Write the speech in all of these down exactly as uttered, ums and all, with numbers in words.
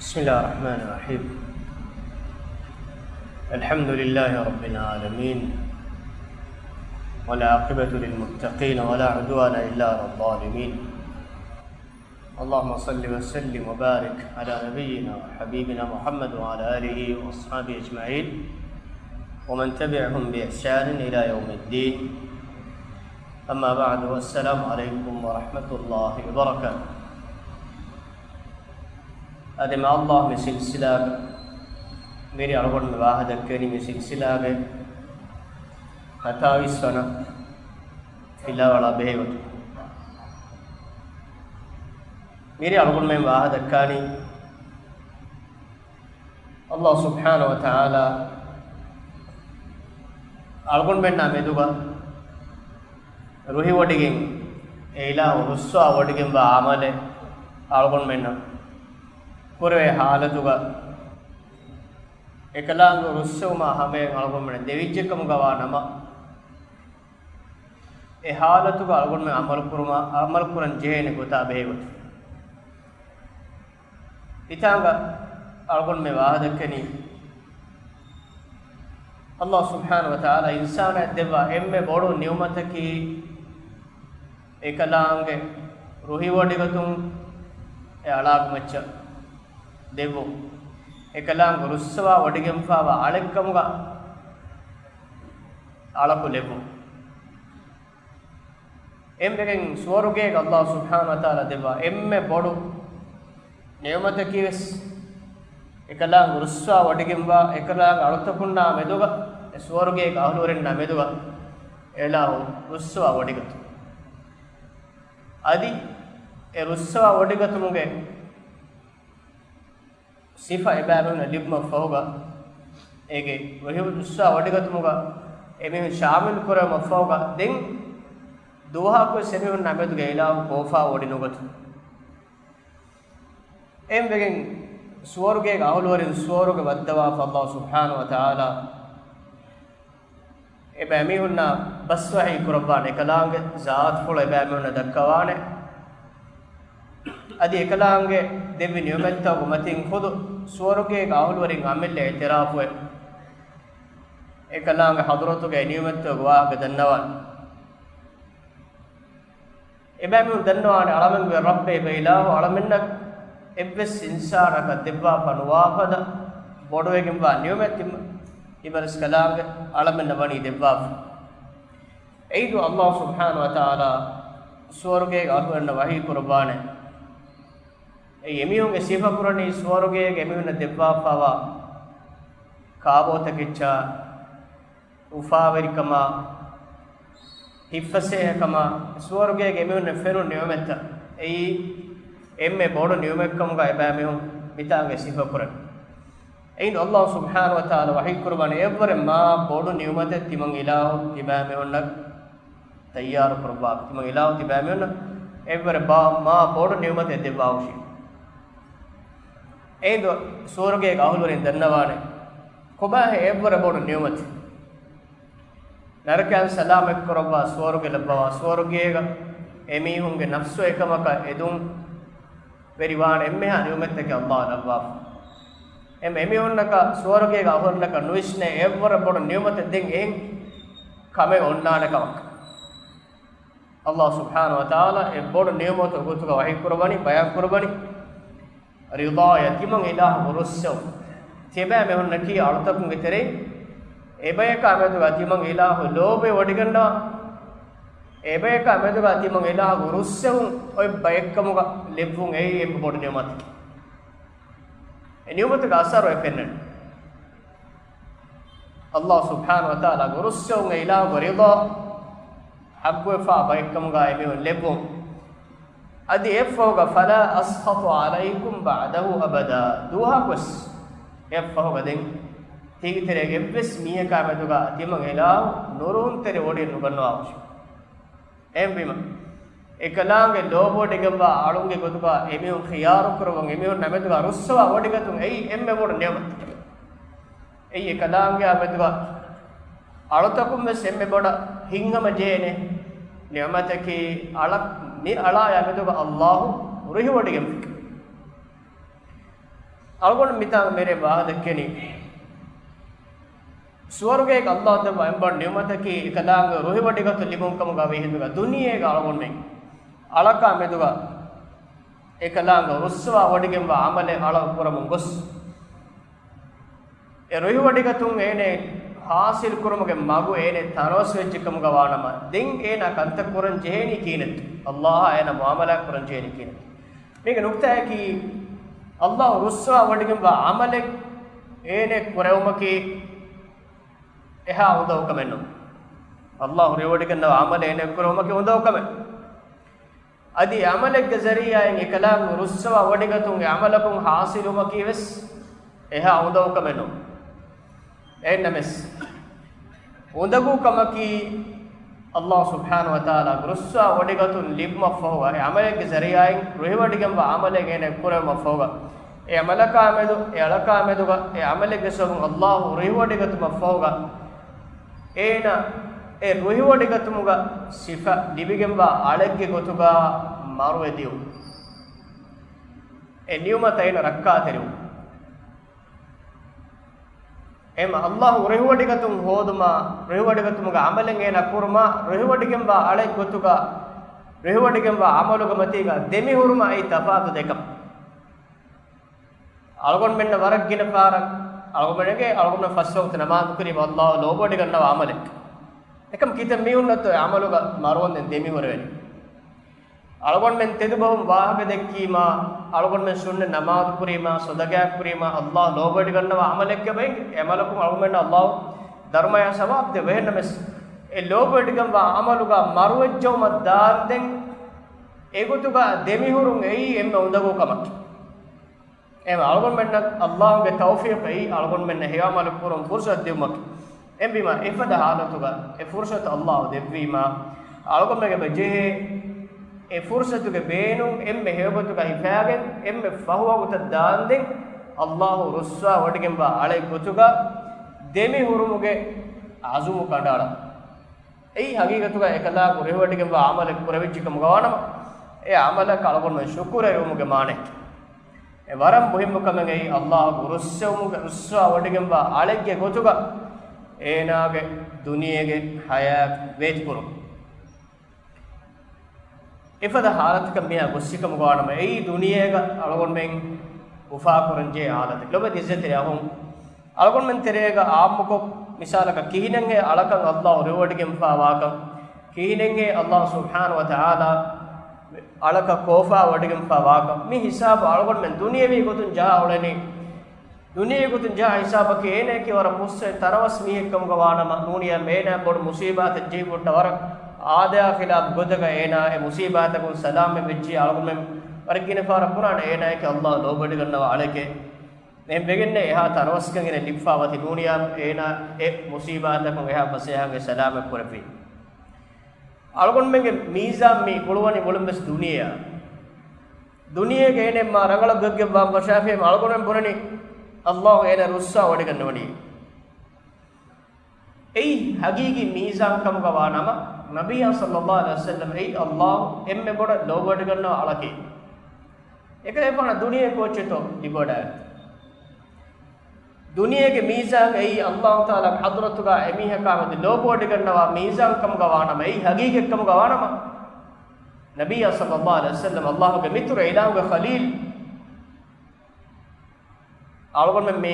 بسم الله الرحمن الرحيم. الحمد لله رب العالمين، والعاقبة للمتقين، ولا عدوان إلا على الظالمين. اللهم صل وسلم وبارك على نبينا وحبيبنا محمد وعلى آله وأصحابه أجمعين، ومن تبعهم بإحسان إلى يوم الدين. أما بعد، والسلام عليكم ورحمة الله وبركاته. އަދި މާ ﷲ މި ސިލްސިލާގަ މިރި އަޅުގަނޑުމެން ވާހަކަ ދައްކަނީ މި ސިލްސިލާގެ ހަތާވީސް ވަނަ ފިލާވަޅާ ބެހޭގޮތުން. މިރި އަޅުގަނޑުމެން ވާހަކަ ދައްކާނީ ﷲ ސުބްޙާނަހޫ ވަތަޢާލާ އަޅުގަނޑުމެންނާ މެދުގަ ރުހިވޮޑިގެން، އެ އިލާހު ރުއްސަވާ ވޮޑިގެންވާ ޢަމަލެއް އަޅުގަނޑުމެންނަށް ކުރެވޭ ޙާލަތުގަ، އެކަލާނގެ ރުއްސެވުމާ ހަމަޔަށް އަޅުގަނޑުމެން ދެވިއްޖެ ކަމުގަ ވާ ނަމަ، އެ ޙާލަތުގަ އަޅުގަނޑުމެން ޢަމަލު ކުރުމާ، ޢަމަލު ކުރަން ޖެހޭނެ ގޮތާ ބެހޭގޮތުން. މިތާނގަ އަޅުގަނޑުމެން ވާހަކަ ދައްކަނީ، ﷲ ސުބްޙާނަހޫ ވަތަޢާލާ އިންސާނާއަށް ދެއްވާ އެންމެ ބޮޑު ނިޢުމަތަކީ، އެކަލާނގެ ރުހިވޮޑިގަތުން އެ އަޅާގެ މައްޗަށް ދެއްވުން. އެކަލާނގެ ރުއްސަވާ ވޮޑިގެންފާވާ އަޅެއްކަމުގަ އަޅަކު ލެއްވުން. އެންމެގެން ސުވަރުގޭގަ ﷲ ސުބްޙާނަހޫ ވަތަޢާލާ ދެއްވާ އެންމެ ބޮޑު ނިޢުމަތަކީވެސް، އެކަލާނގެ ރުއްސަވާ ވޮޑިގެންވާ، އެކަލާނގެ އަޅުތަކުންނާ މެދުގަ އެ ސުވަރުގޭގެ އަހުލުވެރިންނާ މެދުގަ އެ އިލާހު ރުއްސަވާ ވޮޑިގަތުން. އަދި އެ ރުއްސަވާ ވޮޑިގަތުމުގެ ސިފަ އެބައިމީހުންނަށް ލިބުމަށްފަހުގަ، އޭގެ ރުހި ރުއްސަވާ ވޮޑިގަތުމުގަ އެމީހުން ޝާމިލު ކުރެވުމަށްފަހުގަ، ދެން ދުވަހަކުވެސް އެމީހުންނާ މެދުގަ އިލާހު ކޯފާ ވޮޑި ނުގަތުން. އެހެންވެގެން ސުވަރުގޭގެ އަހުލުވެރިން ސުވަރުގެ ވައްދަވާފަ ﷲ ސުބްޙާނަހޫ ވަތަޢާލާ އެބައިމީހުންނާ ބަސްވަހީ ކުރައްވާނެ، އެކަލާނގެ ޒާތުފުޅު އެބައިމީހުންނަށް ދައްކަވާނެ. އަދި އެކަލާނގެ ދެއްވި ނިޢުމަތްތަކުގެ މަތިން ޚުދު ސުވަރުގޭގެ އަހުލުވެރިން އަމިއްލަ އިޢުތިރާފުވެ، އެކަލާނގެ ޙަޟްރަތުގައި ނިޢުމަތްތަކުގެ ވާހަކަ ދަންނަވާނެ. އެބައިމީހުން ދަންނަވާނެ، އަޅަމެންގެ ރައްބޭ އެބަ އިލާހު އަޅަމެންނަށް އެއްވެސް އިންސާނަކަށް ދެއްވާފަ ނުވާފަދަ ބޮޑުވެގެންވާ ނިޢުމަތް ތިމަ-، ތިމަންސް ކަލާނގެ އަޅަމެންނަށް ވަނީ ދެއްވާފަ. އެއިން ﷲ ސުބްޙާނަހޫ ވަތަޢާލާ ސުވަރުގޭގެ އަހުލުވެރިންނަށް ވަޙީ ކުރައްވާނެ. އެއީ އެމީހުންގެ ސިފަ ކުރަނީ ސުވަރުގޭގެ އެމީހުންނަށް ދެއްވާފައިވާ ކާބޯތަކެއްޗާ، އުފާވެރިކަމާ، ހިތްފަސޭހަކަމާ، ސުވަރުގޭގެ އެމީހުންނަށް ފެނުނު ނިޢުމަތްތައް. އެއީ އެންމެ ބޮޑު ނިޢުމަތްކަމުގަ އެބައިމީހުން މިތާނގަ ސިފަކުރަން. އެއިން ﷲ ސުބްޙާނަހޫ ވަތަޢާލާ ވަޙީކުރައްވާނެ، އެއަށްވުރެ މާ ބޮޑު ނިޢުމަތެއް ތިމަން އިލާހު ތިބައިމީހުންނަށް ތައްޔާރު ކުރައްވާފަ، ތިމަން އިލާހު ތިބައިމީހުންނަށް އެއަށްވުރެ ބާ-، މާ ބޮޑު ނިޢުމަތެއް ދެއްވާހުށީ. އެއިން ސުވަރުގޭގެ އަހުލުވެރިން ދަންނަވާނެ، ކޮބާހޭ އެއަށްވުރެ ބޮޑު ނިޢުމަތެއް؟ ނަރަކައިން ސަލާމަތް ކުރައްވާ ސުވަރުގެ ލައްވަވާ، ސުވަރުގޭގަ އެމީހުންގެ ނަފްސު އެކަމަކަށް އެދުން ވެރިވާނެ އެންމެހާ ނިޢުމަތްތަކެއް ﷲ ލައްވާފަ. އެމް-، އެމީހުންނަކަށް ސުވަރުގޭގެ އަހުލުންނަކަށް ނުވިސްނޭ އެއަށްވުރެ ބޮޑު ނިޢުމަތެއް ދެން އެހެން ކަމެއް އޮންނާނެ ކަމަކަށް. ﷲ ސުބްޙާނަހޫ ވަތަޢާލާ އެ ބޮޑު ނިޢުމަތުގެ ގޮތުގަ ވަޙީކުރައްވަނީ، ބަޔާންކުރައްވަނީ، ރިޟާޔަށް ތިމަން އިލާހު ރުއްސެވުން. ތިޔަބައިމީހުންނަކީ އަޅުތަކުންގެ ތެރެއިން އެބަޔަކާ މެދުގަ ތިމަން އިލާހު ލޯބިވެވޮޑިގަންނަވާ، އެބަޔަކާ މެދުގަ ތިމަން އިލާހު ރުއްސެވުން އޮތް ބައެއްކަމުގަ ލެއްވުން އެއީ އެންމެ ބޮޑު ނިޢުމަތަކީ. އެ ނިޢުމަތުގެ އަސަރު އެ ފެންނަނީ. ﷲ ސުބްޙާނަހޫ ވަތަޢާލާގެ ރުއްސެވުން އެ އިލާހުގެ ރިޟާ ޙައްޤުވެފާ ބައެއްކަމުގަ އެމީހުން ލެއްވުން. އަދި އެއަށްފަހުގަ، فلا أسخط عليكم بعده أبدا، ދުވަހަކުވެސް އެއަށްފަހުގަ ދެން ތީގެ ތެރޭގެ އެއްވެސް މީހަކާ މެދުގަ ތިމަން އިލާހު ނުރުހުންތެރިވެވޮޑިގެން ނުގަންނަވާހުށި. އެހެންވީމަ، އެކަލާނގެ ލޯބިވޮޑިގެންވާ އަޅުންގެ ގޮތުގަ އެމީހުން ޚިޔާރު ކުރައްވަން، އެމީހުންނާ މެދުގަ ރުއްސަވާ ވޮޑިގަތުން އެއީ އެންމެ ބޮޑު ނިޢުމަތެއް. އެއީ އެކަލާނގެއާ މެދުގަ އަޅުތަކުން ވެސް އެންމެ ބޮޑަށް ހިތްހަމަ ޖެހޭނެ ނިޢުމަތަކީ، އަޅަ-، މި އަޅާޔާ މެދުގަ ﷲ ރުހިވޮޑިގެންފި. އަޅުގަނޑު މިތާނގަ މިރޭ ވާހަކަ ދެއްކެނީ، ސުވަރުގޭގެ ﷲ ދެއްވާ އެންމެ ބޮޑު ނިޢުމަތަކީ އެކަލާނގެ ރުހިވޮޑިގަތުން ލިބުން ކަމުގަ ވީ ހިނދުގަ، ދުނިޔޭގަ އަޅުގަނޑުމެން އަޅަކާ މެދުގަ އެކަލާނގެ ރުއްސަވާ ވޮޑިގެންވާ ޢަމަލެއް އަޅަކު ކުރަމުން ގޮސް، އެ ރުހިވޮޑިގަތުން އޭނަ ޙާޞިލް ކުރުމުގެ މަގު އޭނަ ތަނަވަސް ވެއްޖެ ކަމުގަ ވާނަމަ، ދެން އޭނަ ކަންތައް ކުރަން ޖެހޭނީ ކިހިނެއްތޯ؟ ﷲ އާ އޭނަ މުޢާމަލާތް ކުރަން ޖެހޭނީ ކިހިނެއްތޯ؟ މީގެ ނުކްތާއަކީ، ﷲ ރުއްސަވާ ވޮޑިގެންވާ ޢަމަލެއް އޭނަ ކުރެވުމަކީ އެހާ އުނދަގޫ ކަމެއް ނޫން. ﷲ ރުހިވޮޑިގަންނަވާ ޢަމަލެއް އޭނަ ކުރެވުމަކީ އުނދަގޫ ކަމެއް. އަދި ޢަމަލެއްގެ ޒަރީޢާއިން އެކަލާނގެ ރުއްސަވާ ވޮޑިގަތުން އެ ޢަމަލަކުން ޙާޞިލުވުމަކީ ވެސް އެހާ އުނދަގޫ ކަމެއް ނޫން. އެހެންނަމަވެސް، އުނދަގޫ ކަމަކީ، ﷲ ސުބްޙާނަހޫ ވަތަޢާލާ ރުއްސަވާ ވޮޑިގަތުން ލިބުމަށްފަހުގަ، އެ ޢަމަލެއްގެ ޒަރީޢާއިން ރުހިވޮޑިގެންވާ ޢަމަލެއް އޭނަ ކުރެވުމަށްފަހުގަ، އެ ޢަމަލަކާ މެދު، އެ އަޅަކާ މެދުގަ، އެ ޢަމަލެއްގެ ސަބަބުން ﷲ ރުހިވޮޑިގަތުމަށްފަހުގަ، އޭނަ އެ ރުހިވޮޑިގަތުމުގަ ސިފަ ލިބިގެންވާ އަޅެއްގެ ގޮތުގަ މަރުވެ ދިޔުން. އެ ނިޢުމަތަށް އޭނަ ރައްކާތެރިވުން. އެހެން ﷲ ރުހިވޮޑިގަތުން ހޯދުމާ، ރުހިވޮޑިގަތުމުގެ ޢަމަލެއް އޭނަ ކުރުމާ، ރުހިވޮޑިގެންވާ އަޅެއް ގޮތުގަ، ރުހިވޮޑިގެންވާ ޢަމަލުގެ މަތީގަ ދެމިހުރުމާ އެއީ ތަފާތު ދެކަން. އަޅުގަނޑުމެންނަށް ވަރަށް ގިނަ ފަހަރަށް އަޅުގަނޑުމެންގެ، އަޅުގަނޑުމެން ފަސް ވަގުތު ނަމާދު ކުރީމަ ﷲ ލޯބިވޮޑިގަންނަވާ ޢަމަލެއް. އެކަމް ކިތައް މީހުންނަށްތޯ އެ ޢަމަލުގަ މަރުވަންދެން ދެމިހުރެވެނީ. އަޅުގަނޑުމެން ތެދުބަހުން ވާހަކަ ދެއްކީމާ، އަޅުގަނޑުމެން ސުންނަތް ނަމާދު ކުރީމާ، ޞަދަޤާތް ކުރީމާ، ﷲ ލޯބިވޮޑިގަންނަވާ ޢަމަލެއްކަމަށް އެ ޢަމަލަކުން އަޅުގަނޑުމެންނަށް ﷲ ދަރުމަޔާ ސަވާބު ދެއްވޭ. އެހެންނަމަވެސް، އެ ލޯބިވޮޑިގަންވާ ޢަމަލުގަ މަރުވެއްޖައުމަށް ދާންދެން އެގޮތުގަ ދެމިހުރުން އެއީ އެންމެ އުނދަގޫ ކަމަކީ. އެހެން އަޅުގަނޑުމެންނަށް ﷲގެ ތައުފީޤަކީ އަޅުގަނޑުމެންނަށް ހެޔޮ ޢަމަލު ކުރުން ފުރުޞަތު ދިއުމަކީ. އެހެންވީމާ، އެފަދަ ޙާލަތުގަ އެ ފުރުޞަތު ﷲ ދެއްވީމާ، އަޅުގަނޑުމެން އެބަ ޖެހޭ އެ ފުރުޞަތުގެ ބޭނުން އެންމެ ހެޔޮގޮތުގަ ހިފާގެން، އެންމެ ފަހު ވަގުތަށް ދާންދެން، ﷲ ރުއްސަވާ ވޮޑިގެންވާ އަޅެއް ގޮތުގަ ދެމިހުރުމުގެ ޢަޒުމު ކަނޑައަޅަން. އެއީ ޙަޤީޤަތުގަ އެކަލާނގެ ރުހިވޮޑިގެންވާ ޢަމަލެއް ކުރެވިއްޖެ ކަމުގަ ވާނަމަ، އެ ޢަމަލަކަށް އަޅުގަނޑުމެން ޝުކުރުވެރިވުމުގެ މާނައަކީ. އެ ވަރަށް މުހިއްމު ކަމެއް އެއީ، ﷲ ގެ ރުއްސެވުމުގެ، ރުއްސަވާ ވޮޑިގެންވާ އަޅެއްގެ ގޮތުގަ އޭނާގެ ދުނިޔޭގެ ޙަޔާތް ވޭތުކުރުން. އެފަދަ ޙާލަތަކަށް މިހާ ގޮއްސިކަމުގަ ވާނަމަ، އެއީ ދުނިޔޭގަ އަޅުގަނޑުމެން އުފާކުރަންޖެހޭ ޙާލަތެއް. ލޮބުވެތި ޢިއްޒަތްތެރި އަޚުން، އަޅުގަނޑުމެން ތެރޭގަ ޢާއްމުކޮށް، މިސާލަކަށް، ކިހިނެއްހޭ އަޅަކަށް ﷲ ރުއިވޮޑިގެންފާ ވާކަން، ކިހިނެއްހޭ ﷲ ސުބްޙާނަހޫ ވަތަޢާލާ އަޅަކަށް ކޯފާ ވޮޑިގެންފާ ވާކަން، މި ހިސާބު އަޅުގަނޑުމެން ދުނިޔެވީ ގޮތުން ޖަހާ އުޅެނީ. ދުނިޔެވީ ގޮތުން ޖަހާ ހިސާބަކީ އޭނައަކީ ވަރަށް މުއްސަނދި ތަނަވަސް މީހެއް ކަމުގަ ވާނަމަ، ނޫނީ އެ އޭނާ ބޮޑު މުސީބާތެއް ޖެހިފަ ހުއްޓާ ވަރަށް އާދަޔާ ޚިލާފު ގޮތަކަށް އޭނާ އެ މުސީބާތަކުން ސަލާމަތް ވެއްޖެ. އަޅުގަނޑުމެން ވަރަށް ގިނަ ފަހަރަށް ބުނާނެ އޭނާއަކީ ﷲ ލޯބިވޮޑިގަންނަވާ އަޅެކޭ. އެހެން ވެގެންނޭ އެހާ ތަނަވަސްކަން އޭނަ ލިބިފާ ވަތި ނޫނިއްޔާ އޭނާ އެ މުސީބާތަކުން އެހާ ފަސޭހައިން ސަލާމަތް ކުރެއްވީ. އަޅުގަނޑުމެންގެ މީޒާން މި ގުޅުވަނީ މުޅިން ވެސް ދުނިޔެއާ. ދުނިޔޭގަ އޭނަ މާ ރަނގަޅަށް ގޮތްގެ ވާން ވަށާފި އަޅުގަނޑުމެން ބުނަނީ ﷲ އޭނަ ރުއްސަވާ ވޮޑިގަންނަވަނީ. އެއީ ޙަޤީޤީ މީޒާން ކަމުގަ ވާނަމަ، ނަބިއްޔާ ޞައްލައްލާހު ޢަލައިހި ވަސައްލަމް އެއީ ﷲ އެންމެ ބޮޑަށް ލޯބިވޮޑިގަންނަވާ އަޅަކީ. އެކަލޭގެފާނަށް ދުނިޔެ ކޯއްޗެއްތޯ ލިބިވަޑައިގަތީ؟ ދުނިޔޭގެ މީޒާން އެއީ ﷲ ތަޢާލާގެ ޙަޟްރަތުގަ އެމީހަކާ މެދު ލޯބިވޮޑިގަންނަވާ މީޒާން ކަމުގަ ވާނަމަ، އެއީ ޙަޤީޤަތް ކަމުގަ ވާނަމަ، ނަބިއްޔާ ޞައްލައްލާހު ޢަލައިހި ވަސައްލަމް ﷲގެ މިތުރު އިލާހުގެ ޚަލީލް. އަޅުގަނޑުމެން މި،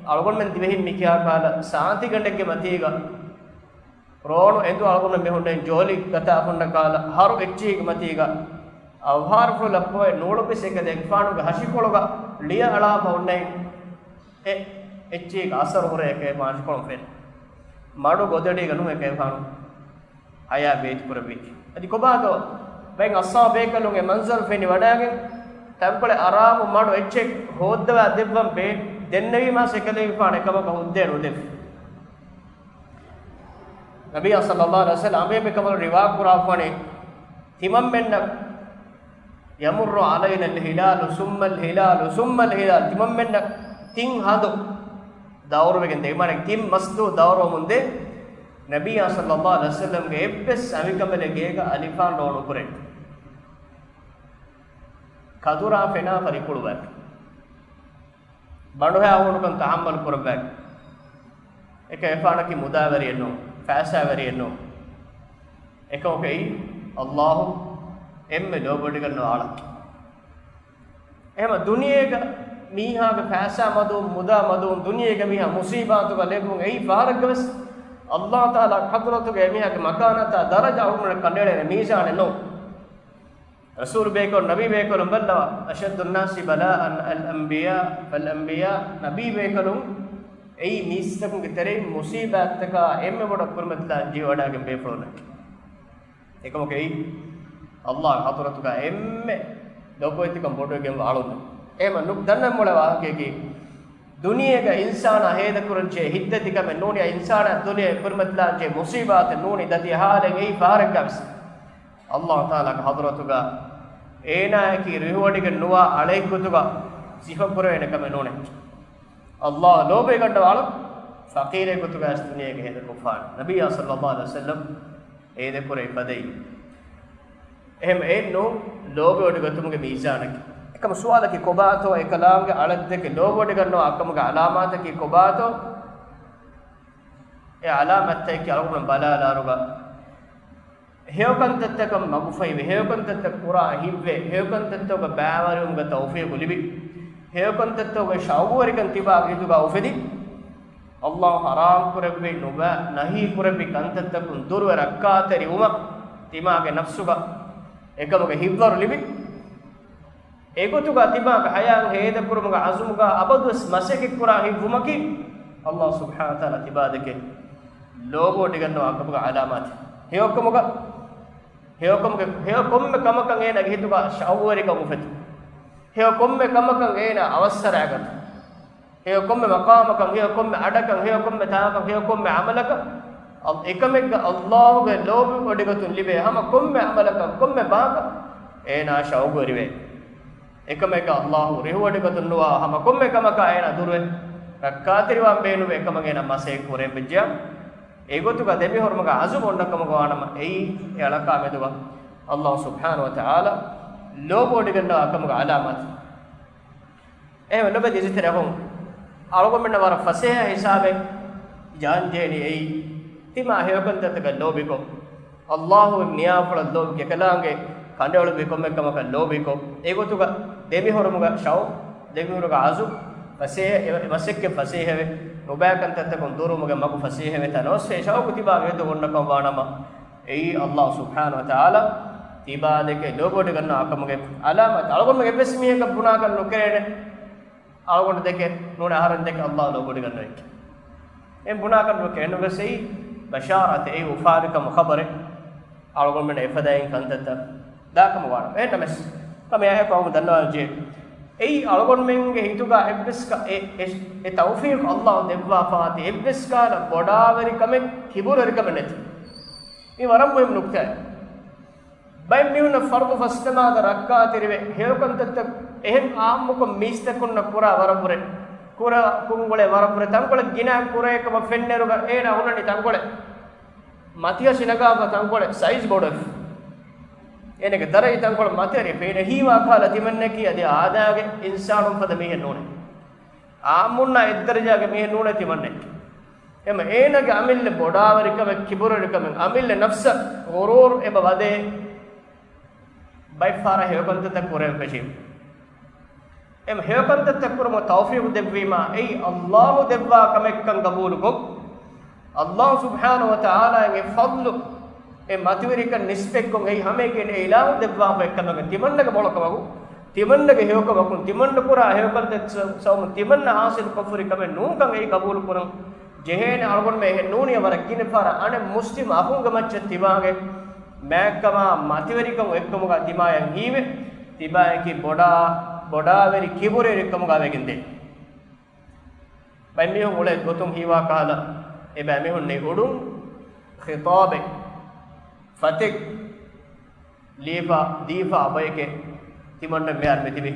އަޅުގަނޑުމެން ދިވެހިން މިކިޔާ ކަހަލަ ސާނދިގަނޑެއްގެ މަތީގަ ރޯނު އެނދު އަޅުގަނޑުމެން މި ހުންނަނީ ޖޯލި ގަތާފަ ހުންނަ ކަހަލަ ހަރު އެއްޗިހިގެ މަތީގަ އަވަހާރަފުޅު ލައްޕަވައި ނޫޅު ބިސް އެކަލޭގެފާނުގެ ހަށިކޮޅުގަ ޅިޔަ އަޅާފަ ހުންނައިން އެ އެއްޗިހިގެ އަސަރު ހުރޭ އެކަލޭގެފާނުގެ ހަށިކޮޅުން ފެންނަ. މަޑު ގޮދަޑީގަ ނޫން އެކަލޭގެފާނު ޙަޔާތް ވޭތުކުރެއްވީ. އަދި ކޮބާތޯ ބައެއް އަޞްޙާބު ބޭކަލުން އެ މަންޒަރު ފެނިވަޑައިގެން، ތަންކޮޅެއް އަރާމު މަޑު އެއްޗެއް ހޯއްދަވާ ދެއްވަން ބޭ، ދެންނެވީމާ އެކަލޭގެފާނު އެކަމަކަށް ހުއްދައެއް ނުދެއްވި. ނަބިއްޔާ ޞައްލައްލާހު ޢަލައިހި ވަސައްލަމް އަނބިޔާ ބޭކަލުން ރިވާ ކުރާފަނީ، ތިމަންމެންނަށް، يمر علينا الهلال ثم الهلال ثم الهلال، ތިމަންމެންނަށް ތިން ހަނދު ދައުރުވެގެން ދޭ، މާނަ ތިން މަސްދުވަހު ދައުރުވަމުން ދޭ. ނަބިއްޔާ ޞައްލައްލާހު ޢަލައިހި ވަސައްލަމްގެ އެއްވެސް އަނބިކަނބަލެއް ގޭގަ އަލިފާން ރޯ ނުކުރޭ. ކަދުރާ ފެނާފަ ރިކުޅުވައި. ބަނޑުހައިހޫނުކަން ތަޙައްމަލު ކުރައްވާ އެކަ އެފާނަކީ މުދާވެރިއެއް ނޫން، ފައިސާވެރިއެއް ނޫން. އެކަމަކު އެއީ އައްލާހު އެންމެ ލޯބިވެޑިގަންނަވާ އަޅަކީ. އެހެމަ ދުނިޔޭގަ މީހާގެ ފައިސާ މަދުވުން، މުދާ މަދުވުން، ދުނިޔޭގަ މީހާ މުސީބާތުގަ ލެއްވުން އެއީ ފަހަރަށްގަވެސް އައްލާހު ތަޢާލާ ޙަޟްރަތުގަ އެމީހާގެ މަކާނާތާ ދަރަޖަ އަޅުގަނޑަށް ކަނޑައެޅޭނެ މީޒާނެއް ނޫން. ރަސޫލު ބޭކަލުން، ނަބީ ބޭކަލުން ބައްލަވާ، أشد الناس بلاء الأنبياء فالأنبياء، ނަބީ ބޭކަލުން އެއީ މީސްތަކުންގެ ތެރެއިން މުސީބާތްތަކާ އެންމެ ބޮޑަށް ކުރިމަތިލާން ޖެހިވަޑައިގެން ބޭފުޅުންނެކެ. އެކަމަކު އެއީ އައްލާހު ޙަޟްރަތުގަ އެންމެ ލޯބިވެތިކަން ބޮޑުވެގެންވާ އަޅުން. އެހެމަ ނު-، ދަންނަން މޮޅޭ ވާހަކައަކީ، ދުނިޔޭގަ އިންސާނާ ހޭދަކުރަން ޖެހޭ ހިތްދަތިކަމެއް ނޫނިއްޔާ، އިންސާނާ ދުނިޔެ ކުރިމަތިލާން ޖެހޭ މުސީބާތެއް ނޫނީ ދަތި ހާލެއް އެއީ ފަހަރެއްގަވެސް އައްލާހު ތަޢާލާގެ ޙަޟްރަތުގަ އޭނާއަކީ ރިހުވޮޑިގެން ނުވާ އަޅައެއްގޮތުގަ ސިފަކުރެވޭނެ ކަމެއް ނޫނޭ. އައްލާހު ލޯބިވެގަންނަވާ އަޅަ ފަޤީރެއްގޮތުގައި ދުނިޔޭގަ ހޭދަކޮށްފާނެ. ނަބިއްޔާ ޞައްލައްލާހު ޢަލައިހި ވަސައްލަމް ހޭދަކުރެއްވި ފަދައިން. އެހެން އެއްނޫން ލޯބިވޮޑިގަތުމުގެ މީޒާނަކީ. އެކަމަ ސުވާލަކީ ކޮބާތޯ އެކަލާނގެ އަޅަށްދެކެ ލޯބިވޮޑިގަންނަވާ ކަމުގެ ޢަލާމާތަކީ ކޮބާތޯ؟ އެ ޢަލާމާތްތަކަކީ އަޅުގަނޑު ބަލާލާރުގަ ހެޔޮކަންތައްތަކަށް މަގުފަހިވެ، ހެޔޮކަންތައްތައް ކުރާ ހިތްވެ، ހެޔޮކަންތައްތަކުގަ ބައިވެރިވުމުގެ ތައުފީޤު ލިބި، ހެޔޮކަންތައްތަކުގެ ޝައުގުވެރިކަން ތިބާގެ ހިތުގަ އުފެދި، އައްލާހު ޙަރާމް ކުރެއްވި ނުބަ-، ނަހީ ކުރެއްވި ކަންތައްތަކުން ދުރުވެ ރައްކާތެރިވުމަށް ތިމާގެ ނަފްސުގަ އެކަމުގެ ހިތްވަރު ލިބި، އެގޮތުގަ ތިބާގެ ޙަޔާތް ހޭދަކުރުމުގެ ޢަޒުމުގަ އަބަދުވެސް މަސައްކަތްކުރާ ހިތްވުމަކީ، އައްލާހު ސުބްޙާނަހު ވަތަޢާލާ ތިބާދެކެ ލޯބިވޮޑިގަންނަވާ ކަމުގެ ޢަލާމާތެއް. ހެޔޮކަމުގަ، ހެޔޮކަމުގެ، ހެޔޮ ކޮންމެ ކަމަކަށް އޭނާގެ ހިތުގަ ޝައުގުވެރިކަން އުފެދި. ހެޔޮ ކޮންމެ ކަމަކަށް އޭނާ އަވަސްއަރާގަތު. ހެޔޮ ކޮންމެ މަޤާމަކަށް، ހެޔޮ ކޮންމެ އަޑަކަށް، ހެޔޮ ކޮންމެ ތާކަށް، ހެޔޮ ކޮންމެ ޢަމަލަކަށް، އަ-، އެކަމެއްގަ އައްލާހުގެ ލޯބިވޮޑިގަތުން ލިބޭ ހަމަ ކޮންމެ ޢަމަލަކަށް، ކޮންމެ ބަޔަކަށް އޭނާ ޝައުގުވެރިވޭ. އެކަމެއްގަ އައްލާހު ރިހުވޮޑިގަތުން ނުވާ ހަމަ ކޮންމެ ކަމަކާ އޭނާ ދުރުވެ ރައްކާތެރިވާން ބޭނުންވޭ ކަމަށް އޭނާ މަސައްކަތް ކުރެއްވިއްޖެޔާ، އެގޮތުގަ ދެމިހުރުމުގަ ޢަޒުމު އޮންނަ ކަމުގަ ވާނަމަ، އެއީ އެ އަޅަކާ މެދުގަ އައްލާހު ސުބްޙާނަހު ވަތަޢާލާ ލޯބިވޮޑިގަންނަވާ ކަމުގެ ޢަލާމާތެއް. އެހެން ނުބެ ދިޒިތެރެހުން އަޅުގަނޑުމެންނަށް ވަރަށް ފަސޭހަ ހިސާބެއް ޖާންޖޭނީ އެއީ، ތިމާ ހެޔޮކަންތައްތަކަށް ލޯބިކޮށް، އައްލާހު ނިޔާފުޅަށް ލޯބި ކެކަލާނގެ ކަނޑައެޅުއްވި ކޮންމެ ކަމަކަށް ލޯބިކޮށް، އެގޮތުގަ ދެމިހުރުމުގަ ޝައު، ދެމިހުރުގަ ޢަޒު ފަސޭހަ، އެ މަސައްކަތް ފަސޭހަވެ، ނުބައިކަންތައްތަކުން ދުރުވުމުގެ މަގު ފަސޭހަވެ، ތަނަވަސްވެ ޝައުގު ތިބާގެ ހިތު އޮންނަކަން ވާނަމަ، އެއީ އައްލާހު ސުބްޙާނަހު ވަތަޢާލާ ތިބާ ދެކެ ލޯބިވޮޑިގަންނަވާ ކަމުގެ ޢަލާމާތް. އަޅުގަނޑުމެން އެއްވެސް މީހަކަށް ބުނާކަށް ނުކެރޭނެ. އަޅުގަނޑު ދެކެ ނޫނެ އަހަރެން ދެކެ އައްލާހު ލޯބިވޮޑިގަންނަވައެކޭ. އެ ބުނާކަށް ނުކެރޭނެ. ނުވެސް އެއީ ބަޝާރަތެއް، އެއީ އުފާވެރިކަމުގެ ޚަބަރެއް. އަޅުގަނޑުމެން އެފަދައިން ކަންތައްތައް ދާކަމަށް ވާނަމަ، އެހެންނަމަވެސް ކަމެއް އެކަމަކު ދަންނަވާންޖެހޭ. އެއީ އަޅުގަނޑުމެންގެ ހިތުގަ އެއްވެސް ކަ-، އެ، އެ، އެ ތައުފީޤު އައްލާހު ދެއްވާފައިވާތީ އެއްވެސް ކަހަލަ ބޮޑާވެރިކަމެއް، ކިބުރުވެރިކަމެއް ނެތި. މީ ވަރަށް މުހިއްމު ނުކްތާއެއް. ބައެއް މީހުންނަށް ފަރުޟު ފަސްނަމާދަށް ރައްކާތެރިވެ، ހެޔޮކަންތައްތައް އެހެން އާއްމުކޮށް މީސްތަކުންނަށް ކުރާ ވަރަށްވުރެ، ކުރާ ކުންގުޅޭ ވަރަށްވުރެ، ތަންކޮޅެއް ގިނައިން ކުރޭ ކަމަށް ފެންނައިރުގަ އޭނާ ހުންނަނީ ތަންކޮޅެއް. މަތިހަށި ނަގާފަ ތަންކޮޅެއް ސައިޒް ބޮޑުވެފަ. އޭނަގެ ދަރަޖަ ތަންކޮޅެއް މަތިވެރި ފެނޭ. ހީވާ ކަހަލަ ތިމަންނަކީ އަދި އާދައިގެ އިންސާނުން ފަދަ މީހެއް ނޫނޭ. އާއްމުންނާ އެއްދަރަޖާގެ މީހެއް ނޫނޭ ތިމަންނަކީ. އެމަ އޭނަގެ އަމިއްލަ ބޮޑާވެރިކަމެއް، ކިބުރުވެރިކަމެއް، އަމިއްލަ ނަފްސަށް ޣުރޫރު އެބަ ވަދޭ. ބައެއްފަހަރަށް ހެޔޮކަންތައްތައް ކުރެވެން ފެށީމަ. އެމަ ހެޔޮކަންތައްތައް ކުރުމަށް ތައުފީޤު ދެއްވީމާ، އެއީ އައްލާހު ދެއްވާ ކަމެއްކަން ގަބޫލުކޮށް، އައްލާހު ސުބްޙާނަހު ވަތަޢާލާގެ ފަޟްލު، އެ މަތިވެރިކަން ނިސްބަތްކޮށް، އެއީ ހަމައެކަނި އެ އިލާހު ދެއްވާފަ އެއްކަމަކަށް ތިމަންނަގެ މޮޅަކަމަކު، ތިމަންނަގެ ހެޔޮކަމަކުން، ތިމަންނަ ކުރާ ހެޔޮކަންތައް ސަ-، ސަބަބުން ތިމަންނަ ހާސިލު ކޮށްފަ ހުރި ކަމެއް ނޫންކަން އެއީ ގަބޫލު ކުރަން ޖެހޭނެ. އަޅުގަނޑުމެން އެހެން ނޫނިއްޔާ ވަރަށް ގިނަ ފަހަރަށް އަނެއް މުސްލިމް އަޚުންގެ މައްޗަށް ތިބާގެ މާތްކަމާ މަތިވެރިކަން އޮތްކަމުގަ ތިމާޔަށް ހީވެ، ތިބާޔަކީ ބޮޑާ، ބޮޑާވެރި ކިބުރުވެރިކަމުގަ ވެގެންދޭ. ބައެއް މީހުން އުޅޭ ގޮތުން ހީވާ ކަހަލަ، އެބައިމީހުން ނެތް އުޑުން ޚިޠާބެއް، ފަތެއް ލީފާ، ދީފާ އެބަޔެކޭ ތިމަންނަ މިހާރު މިތިބީ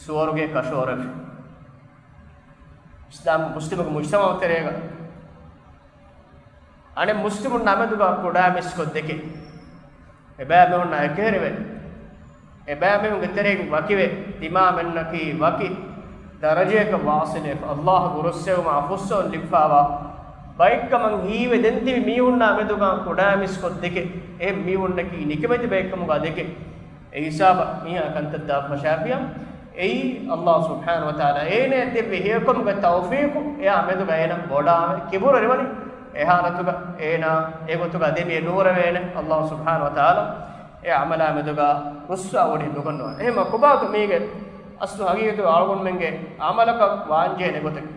ސުވަރުގެ ކަށަވަރުވެފަ. އިސްލާމް މުސްލިމުގެ މުޖްތަމަޢު ތެރޭގަ އަނެއް މުސްލިމުންނާ މެދުގަ ކުޑަ މިސްކޮށް ދެކެ، އެބައިމީހުންނާ އެކަހެރިވެ، އެބައިމީހުންގެ ތެރެއިން ވަކިވެ، ތިމާމެންނަކީ ވަކި ދަރަޖައަކަށް ވާސިލުވެފަ، ﷲ ގެ ރުއްސެވުމާ ފުއްސަވަން ލިބިފައިވާ ބައެއްކަމަށް ހީވެ ދެން ތިބި މީހުންނާ މެދުގަ ކުޑައިމީސްކޮށް ދެކެ، އެ މީހުންނަކީ ނިކަމެތި ބައެއްކަމުގަ ދެކެ، އެ ހިސާބަށް މީހާ ކަންތައް ދާ ފަށާފިޔާ، އެއީ ﷲ ސުބްޙާނަހޫ ވަތަޢާލާ އޭނަޔަށް ދެއްވި ހެޔޮކަމުގެ ތައުފީޤު، އެއާ މެދުގަ އޭނަ ބޮޑާވެ، ކިބުރުވެރިވަނީ، އެ ޙާލަތުގަ އޭނާ އެގޮތުގަ ދެމިއެއް ނުހުރެވޭނެ، ﷲ ސުބްޙާނަހޫ ވަތަޢާލާ އެ ޢަމަލާ މެދުގަ ރުއްސާވަޑައި ނުގަންނަވާނެ. އެހެންމަ ކޮބާތޯ މީގެ އަސްލު ހަގީގަތުގަ އަޅުގަނޑުމެންގެ ޢަމަލަކަށް ވާންޖެހޭނެ ގޮތެއް؟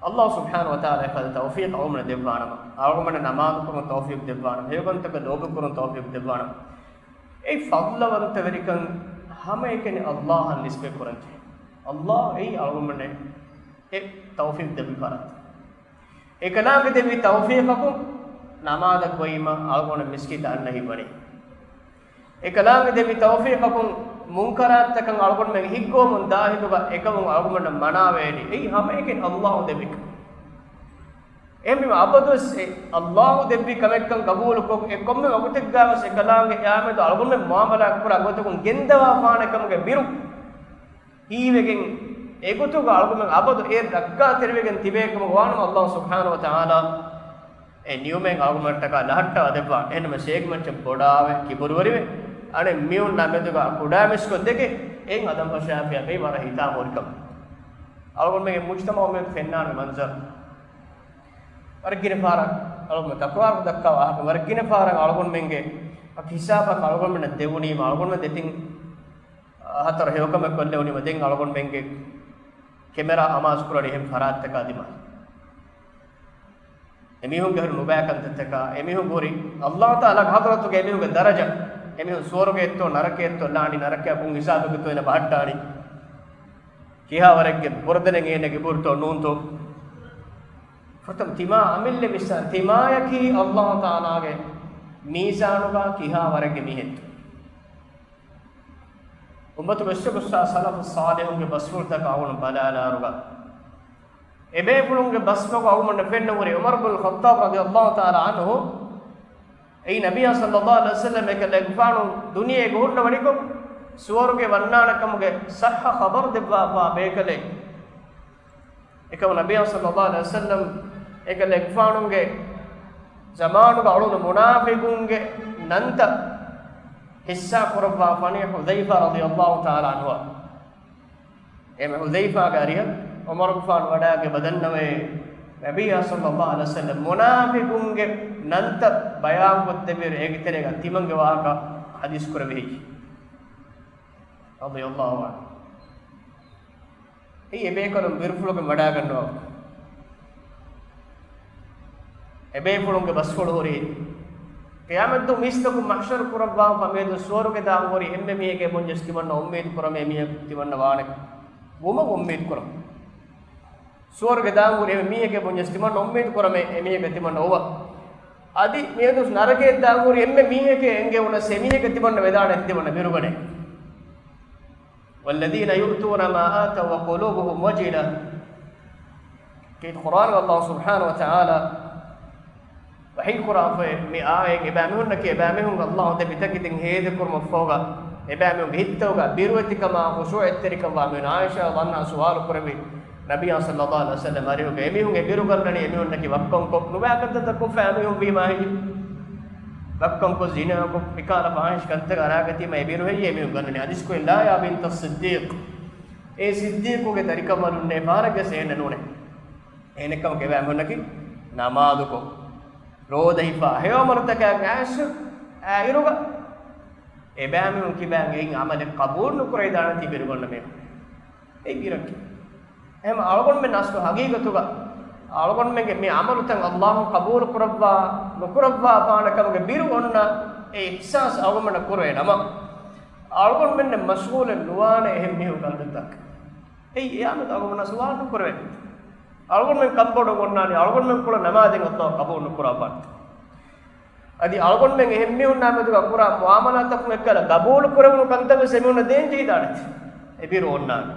ﷲ ސުބްޙާނަހޫ ވަތަޢާލާ އެފަދަ ތައުފީޤު އަޅުގަނޑަށް ދެއްވާނަމަ، އަޅުގަނޑަށް ނަމާދު ކުރުން ތައުފީޤު ދެއްވާނަމަ، ހެޔޮކަންތަކަށް ލޯބި ކުރުން ތައުފީޤު ދެއްވާނަމަ، އެ ފަޟްލުވަންތަވެރިކަން ހަމައެކަނި ﷲ އަށް ނިސްބަތް ކުރަންޖެހޭ. ﷲ އެއީ އަޅުގަނޑުމެންނަށް އެ ތައުފީޤު ދެއްވި ފަރާތް. އެކަލާނގެ ދެއްވި ތައުފީޤަކުން ނަމާދަށް ގޮވީމަ އަޅުގަނޑު މިސްކިތަށް އަންނަ ހިތްވަނީ. އެކަލާނގެ ދެއްވި ތައުފީޤަކުން މުންކަރާތްތަކަށް އަޅުގަނޑުމެން ހިއްގަވަމުން ދާ ހިނދުގަ އެކަމުން އަޅުގަނޑަށް މަނާވެވެނީ. އެއީ ހަމައެކަނި ﷲ ދެއްވި ކަމެއް. އެހެންވީމަ އަބަދުވެސް އެ ﷲ ދެއްވި ކަމެއްކަން ގަބޫލުކޮށް، އެ ކޮންމެ ވަގުތެއްގަވެސް އެކަލާނގެ އެއާމެދު އަޅުގަނޑުމެން މުޢާމަލާތް ކުރާ ގޮތަކުން ގެންދަވާފާނެ ކަމުގެ ބިރު ހީވެގެން، އެގޮތުގަ އަޅުގަނޑުމެން އަބަދު އެ ރައްކާތެރިވެގެން ތިބޭ ކަމަށް ވާނަމަ، ﷲ ސުބްޙާނަހޫ ވަތަޢާލާ އެ ނިޢުމަތް އަޅުގަނޑުމެންނަށްޓަކާ ލަހައްޓަވާ ދެއްވާ. އެހެންވެ އޭގެ މައްޗަށް ބޮޑާވެ، ކިބުރުވެރިވެ، އަނެއް މީހުންނާ މެދުގަ ކުޑައިމީސްކޮށް ދެކެ، އެއިން އަދަން ފަށާފިޔާ ބެހި ވަރަށް ހިތާމަވެރިކަމެއް. އަޅުގަނޑުމެންގެ މުޖްތަމަޢު މެދު ފެންނާނެ މަންޒަރު. ވަރަށް ގިނަ ފަހަރަށް އަޅުގަނޑު ތަކުރާރު ދައްކާ ވާހަކަ، ވަރަށް ގިނަ ފަހަރަށް އަޅުގަނޑުމެންގެ އަކި ހިސާބަކަށް އަޅުގަނޑުމެންނަށް ދެވުނީމަ، އަޅުގަނޑުމެން ދެތިން ހަތަރު ހެޔޮކަމެއް ކޮށްލެވުނީމަ، ދެން އަޅުގަނޑުމެންގެ ކެމެރާ އަމާޒު ކުރަނީ އެހެން ފަރާތްތަކާ ދިމާ. އެމީހުންގެ ހުރި ނުބައި ކަންތައްތަކާ، އެމީހުން ހުރި ﷲ ތަޢާލާގެ ޙަޟްރަތުގަ އެމީހުންގެ ދަރަޖަ، އެމީހުން ސުވަރުގެއެއްތޯ ނަރަކައެއްތޯ ލާނީ، ނަރަކައަށް ކޮން ހިސާބެއްގަތޯ އޭނަ ބަހައްޓާނީ، ކިހާ ވަރެއްގެ ބުރަދަނެއް އޭނަގެ ބުރުތޯ ނޫންތޯ. ފުރަތަމަ ތިމާ އަމިއްލަ ވިސްނާ، ތިމާޔަކީ ﷲ ތަޢާލާގެ މީޒާނުގަ ކިހާ ވަރެއްގެ މީހެއްތޯ. އުއްމަތުގެ އިސްތަކުއްސާ ސަލަފު ޞާލިޙުންގެ ބަސްފުޅުތަކަށް އަޅުގަނޑު ބަލާލާއިރުގަ، އެބޭފުޅުންގެ ބަސްމަގު އަޅުގަނޑަށް ފެންނަ ހުރި ޢުމަރު ބިން ޚައްޠާބް ރަޟިޔަﷲ ތަޢާލާ ޢަންހު، އެއީ ނަބިއްޔާ ޞައްލަﷲ ޢަލައިހި ވަސައްލަމް އެކަލޭގެފާނު ދުނިޔޭގަ ހުންނަވަނިކޮށް، ސުވަރުގެ ވަންނާނެ ކަމުގެ ޞައްޙަ ޚަބަރު ދެއްވާފާ ބޭކަލެއް. އެކަމު ނަބިއްޔާ ޞައްލަﷲ ޢަލައިހި ވަސައްލަމް އެކަލޭގެފާނުގެ ޒަމާނުގަ އުޅުނު މުނާފިޤުންގެ ނަންތައް ޙިއްޞާ ކުރައްވާފާނީ ޙުޛައިފާ ރަޟިޔަﷲ ތަޢާލާ ޢަންހުއާ. އެހެންވެ ޙުޛައިފާގެ އަރިހަށް ޢުމަރުގެފާނު ވަޑައިގެން ވަދެންނެވެ. ނަބިއްޔާ ޞައްލަﷲ ޢަލައިހި ވަސައްލަމް މުނާފިޤުންގެ ނަންތައް ބަޔާންކޮށްދެއްވިއިރު އޭގެ ތެރޭގަ ތިމަންގެ ވާހަކަ ޙަދީޘް ކުރެވި ހެއްޔެވެ؟ ރަޟިޔަﷲ ޢަންހު. އެއީ އެބޭކަލުން ބިރުފުޅުގެ ވަޑައިގަންނަވާ. އެބޭފުޅުންގެ ބަސްފުޅު ހުރީ، ޤިޔާމަތްދުވަހު މީސްތަކުން މަޙްޝަރު ކުރައްވާފަ މިއަދު ސުވަރުގެ ދާން ހުރި އެންމެ މީހެއްގެ ބުންޏަސް ތިމަންނަ އުއްމީދު ކުރަމޭ މީހަކު ތިމަންނަ ވާނެ. ވުމަށް އުއްމީދު ކުރަމު. ސުވަރުގެ ދާން ހުރި އެންމެ މީހެއްގެ ބުންޏަސް ތިމަންނަ އުއްމީދު ކުރަމޭ އެމީހެއްގެ ތިމަންނަ އޮވަ. އަދި މިއަދު ނަރަކައަށް ދާން ހުރި އެންމެ މީހެކޭ އެނގެވުނަސް އެމީހެއްގެ ތިމަންނަ ވެދާނެ ތިމަންނަ ބިރުގަނެ. والذين يؤتون ما آتوا وقلوبهم وجلة. ކީރިތި ޤުރްއާނުގަ ﷲ ސުބްޙާނަހޫ ވަތަޢާލާ ވަޙީ ކުރާފައި މި އާޔަތް އެބައިމީހުންނަކީ އެބައިމީހުން ﷲ ދެއްވި ތަކެތިން ހޭދަކުރުމަށްފަހުގަ އެބައިމީހުންގެ ހިތްތަކުގަ ބިރުވެތިކަމާ ޚުޝޫޢަތްތެރިކަން ވާ މީހުން. ޢާއިޝާ ރަޟިޔަﷲ ޢަންހާ ސުވާލު ކުރެއްވި ނަބިއްޔާ ޞައްލަﷲ ޢަލައިހި ވަސައްލަމް އަރިހުގަ އެމީހުން އެ ބިރުގަންނަނީ އެމީހުންނަކީ ވައްކަންކޮށް ނުބައި ކަންތައްތައް ކޮށްފަ އެމީހުން ވީމާ ހެއްޔެވެ؟ ވައްކަންކޮށް ޒިނާކޮށް މިކަހަލަ ފާޙިޝް ކަންތައް އަރާގަތީމަ އެ ބިރު ހެއްޔޭ އެމީހުން ގަންނަނީ؟ ޙަދީޘް ކުރިން لا يا بنت الصديق. އޭ ޞިއްދީޤުގެ ދަރިކަންވަލުންނޭ ފަހަރެއްގަސް އޭނަ ނޫނޭ. އޭނަ ކަމަކަށް އެބައިމީހުންނަކީ ނަމާދުކޮށް، ރޯދަ ހިފާ، ހެޔޮ ޢަމަލުތަކާ އައިސް އައިރުގަ އެބައިމީހުން ކިބައިން އެއިން ޢަމަލެއް ޤަބޫލު ނުކުރައިދާނެތީ ބިރުގަންނަ މީހުން. އެއީ ބިރަކީ. އެހެން އަޅުގަނޑުމެން އަސްލު ހަގީގަތުގަ އަޅުގަނޑުމެންގެ މި ޢަމަލުތައް ﷲ ޤަބޫލު ކުރައްވާ ނުކުރައްވާފާނެ ކަމުގެ ބިރު އޮންނަ އެ އިޙްސާސް އަޅުގަނޑަށް ކުރެވޭ ނަމަ، އަޅުގަނޑުމެންނެއް މަޝްޣޫލެއް ނުވާނެ އެހެން މީހުން ކަންތައްތަކަށް. އެއީ އެއާމެދު އަޅުގަނޑަށް ސުވާލު ނުކުރެވޭ. އަޅުގަނޑުމެން ކަންބޮޑު އޮންނާނީ އަޅުގަނޑުމެން ކުޅަ ނަމާދެއް ﷲ ޤަބޫލު ނުކުރައްވާނެ. އަދި އަޅުގަނޑުމެން އެހެން މީހުންނާ މެދުގަ ކުރާ މުޢާމަލާތަކުން އެއްކަލަ ޤަބޫލު ކުރެވުނު ކަންތައް ވެސް އެމީހުންނަށް ދޭން ޖެހިދާނެތީ. އެ ބިރު އޮންނާނެ.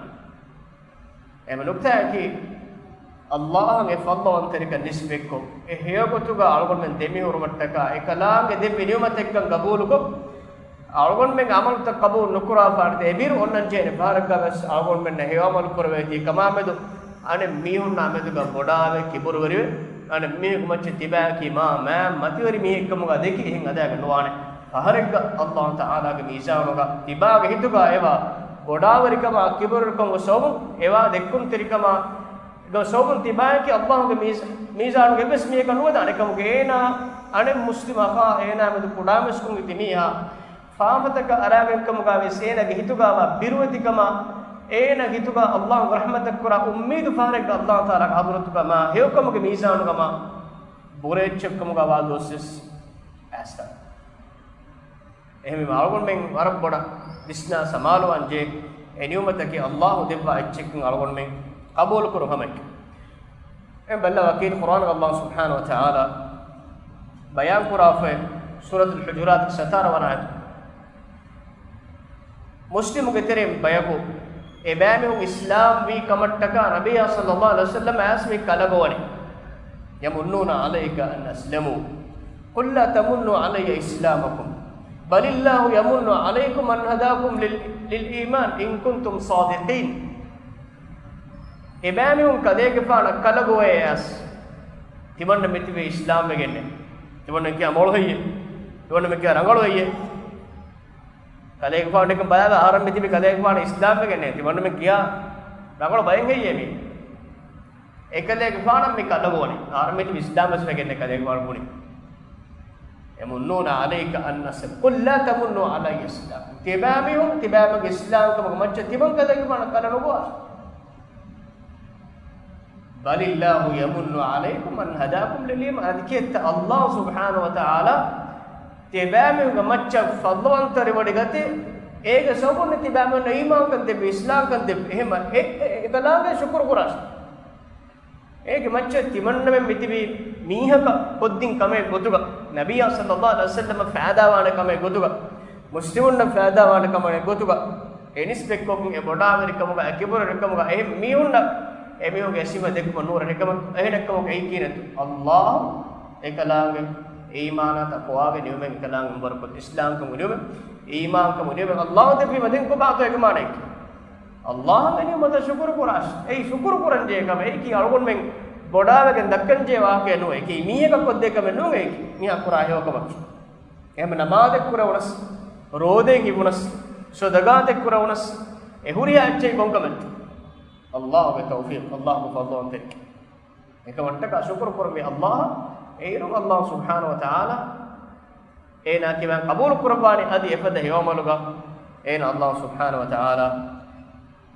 އެހެން ނުކްތާއަކީ، ﷲ އަށް އެ ފަޟްލުވަންތެރިކަން ނިސްބަތްކޮށް، އެ ހެޔޮގޮތުގަ އަޅުގަނޑުމެން ދެމިހުރުމަށްޓަކާ، އެކަލާނގެ ދެއްވި ނިޢުމަތެއްކަން ގަބޫލުކޮށް، އަޅުގަނޑުމެން އަމަލުތައް ޤަބޫލު ނުކުރާފާނެތީ، އެބިރު އޮންނަންޖެހޭނެ ފަހަރެއްގަވެސް އަޅުގަނޑުމެންނަށް ހެޔޮ އަމަލު ކުރެވޭތީ ކަމާމެދު އަނެއް މީހުންނާ މެދުގަ ބޮޑާވެ ކިބުރުވެރިވެ، އަނެއް މީހަކު މައްޗަށް ތިބާއަކީ މާ މާ މަތިވެރި މީހެއްކަމުގަ ދެކި އެހެން އަދާގެން ނުވާނެ. ފަހަރެއްގަ އައްލާހު ތަޢާލާގެ މީޒާނުގަ ތިބާގެ ހިތުގަ އެވާ ބޮޑާވެރިކަމާ ކިބުރުވެރިކަމުގެ ސަބަބުން އެވާ ދެއްކުންތެރިކަމާ ގެ ސަބަބުން ތިބާއަކީ އައްލާހުގެ މީޒ-، މީޒާނުގަ އެއްވެސް މީހަކަށް ނުވެދާނެ. އެކަމުގެ އޭނާ އަނެއް މުސްލިމަކާ އޭނާ މެދު ކުޑަމިސްކުން އިތި މީހާ ފާފަތަކަށް އަރާގެންކަމުގަ ވެސް އޭނާގެ ހިތުގަވާ ބިރުވެތިކަމާ، އޭނާ ހިތުގަ އައްލާހު ރަޙްމަތަށްކުރާ އުއްމީދު ފަހަރެއްގަ އައްލާހު ތަޢާލާގެ ޙަޟްރަތުގަ މާ ހެޔޮކަމުގެ މީޒާނުގަ މާ ބުރަ އެއްޗެއްކަމުގަ ވާ ދުވަސްވެސް އައިސްފަ. އެހެންވީމަ އަޅުގަނޑުމެން ވަރަށް ބޮޑަށް ވިސްނާ ސަމާލުވާން ޖެހޭ އެ ނިޢުމަތަކީ އައްލާހު ދެއްވާ އެއްޗެއްކަން އަޅުގަނޑުމެން ޤަބޫލުކުރުން ހަމައެކަނި. އެ ބައްލަވާ ކީރިތި ޤުރްއާނުގަ އައްލާހު ސުބްޙާނަހު ވަ ތަޢާލާ ބަޔާންކުރާފައި ސޫރަތުލް ޙުޖުރާތުގެ ސަތާރަ ވަނަ އާޔަތު. މުސްލިމުގެ ތެރެއިން ބަޔަކު އެބައިމީހުން އިސްލާމް ވީ ކަމަށްޓަކާ ނަބިއްޔާ ޞައްލައްލާހު ޢަލައިހި ވަސައްލަމަ އައިސް މި ކަލަގޮވަނީ. يمنون عليك أن أسلموا قل لا تمنوا علي إسلامكم بل الله يمن عليكم أن هداكم لل-، للإيمان إن كنتم صادقين. އެބައިމީހުން ކަލޭގެފާނަށް ކަލަގޮވައި އައިސް، ތިމަންނަ މިތިބީ އިސްލާމް ވެގެންނޭ. ތިމަންނަ ކިޔާ މޮޅު ހެއްޔޭ؟ ތިމަންނަ މި ކިޔާ ރަނގަޅު ހެއްޔޭ؟ ކަލޭގެފާނު ނިކަން ބަލާލާ އަހަރެން މިތިބީ ކަލޭގެފާނަށް އިސްލާމް ވެގެންނޭ. ތިމަންނަ މި ކިޔާ ރަނގަޅު ބައެއް ހެއްޔޭ މީ؟ އެކަލޭގެފާނަށް މި ކަލަގޮވަނީ. އަހަރެން މިތިބީ އިސްލާމް ވެސް ވެގެންނޭ ކަލޭގެފާނު ބުނީ. يمنون عليك أن أسلموا قل لا تمنوا علي إسلامكم. ތިބާމީހުން ތިބާމީހުންގެ އިސްލާމްކަމުގެ މައްޗަށް ތިމަން ކަލޭގެފާނަށް ކަލަ ނުގޮވާ. بل الله يمن عليكم أن هداكم للإيمان. އަދި ކިއެއްތަ އައްލާހު ސުބްޙާނަހު ވަ ތަޢާލާ ތިބާމީހުންގެ މައްޗަށް ފަޟްލުވަންތަރިވޮޑިގަތީ، އޭގެ ސަބަބުން ތިބާމީހުންނަށް އީމާންކަން ދެއްވި، އިސްލާމްކަން ދެއްވި. އެހެންމަ އެ، އެ، އެކަލާނގެ ޝުކުރު ކުރާށި. އޭގެ މައްޗަށް ތިމަންނަމެން މިތިބީ މީހަކަށް ކޮށްދިން ކަމެއް ގޮތުގަ، ނަބިއްޔާ ޞައްލައްލާހު ޢަލައިހި ވަސައްލަމަށް ފައިދާވާނެ ކަމެއް ގޮތުގަ، މުސްލިމުންނަށް ފައިދާވާނެ ކަމެއް ގޮތުގަ، އެ ނިސްބަތްކޮށްގެން އެ ބޮޑާވެރިކަމުގަ، އެ ކިބުރުވެރިކަމުގަ، އެހެން މީހުންނަށް އެމީހުންގެ ސިފަ ދެއްކުމަށް ނުވަރަ ނިކަމެއް، އެހެނެއްކަމަކު އެއީ ކިހިނެއްތޯ؟ އައްލާހު އެކަލާނގެ އީމާނާ ތަޤްވާގެ ނިޢުމަތް، އެކަލާނގެ މުބާރަކު އިސްލާމްކަމުގެ ނިޢުމަތް، އީމާންކަމުގެ ނިޢުމަތް އައްލާހު ދެއްވީމަ ދެން ކޮބާތޯ އޭގެ މާނައަކީ؟ އައްލާހުގެ ނިޢުމަތަށް ޝުކުރު ކުރާށި. އެއީ ޝުކުރު ކުރަންޖެހޭ ކަމެއް. އެއީކީ އަޅުގަނޑުމެން ބޮޑާވެގެން ދައްކަންޖެހޭ ވާހަކައެއް ނޫން. އެއީކީ މީހަކަށް ކޮށްދޭ ކަމެއް ނޫން. އެއީކީ މީހާ ކުރާ ހެޔޮކަމަކީ. އެހެން ނަމާދެއް ކުރެވުނަސް، ރޯދައެއް ހިފުނަސް، ޞަދަޤާތެއް ކުރެވުނަސް، އެ ހުރިހާ އެއްޗެއް ކޮންކަމެއް؟ އައްލާހުގެ ތައުފީޤު، އައްލާހުގެ ފަޟްލުވަންތެރިކަން. އެކަމަށްޓަކާ ޝުކުރު ކުރުމީ އައްލާހަށް. އޭރުން އައްލާހު ސުބްޙާނަހު ވަ ތަޢާލާ އޭނާ ކިބައިން ޤަބޫލު ކުރައްވާނީ އަދި އެފަދަ ހެޔޮ ޢަމަލުގަ އޭނާ އައްލާހު ސުބްޙާނަހު ވަ ތަޢާލާ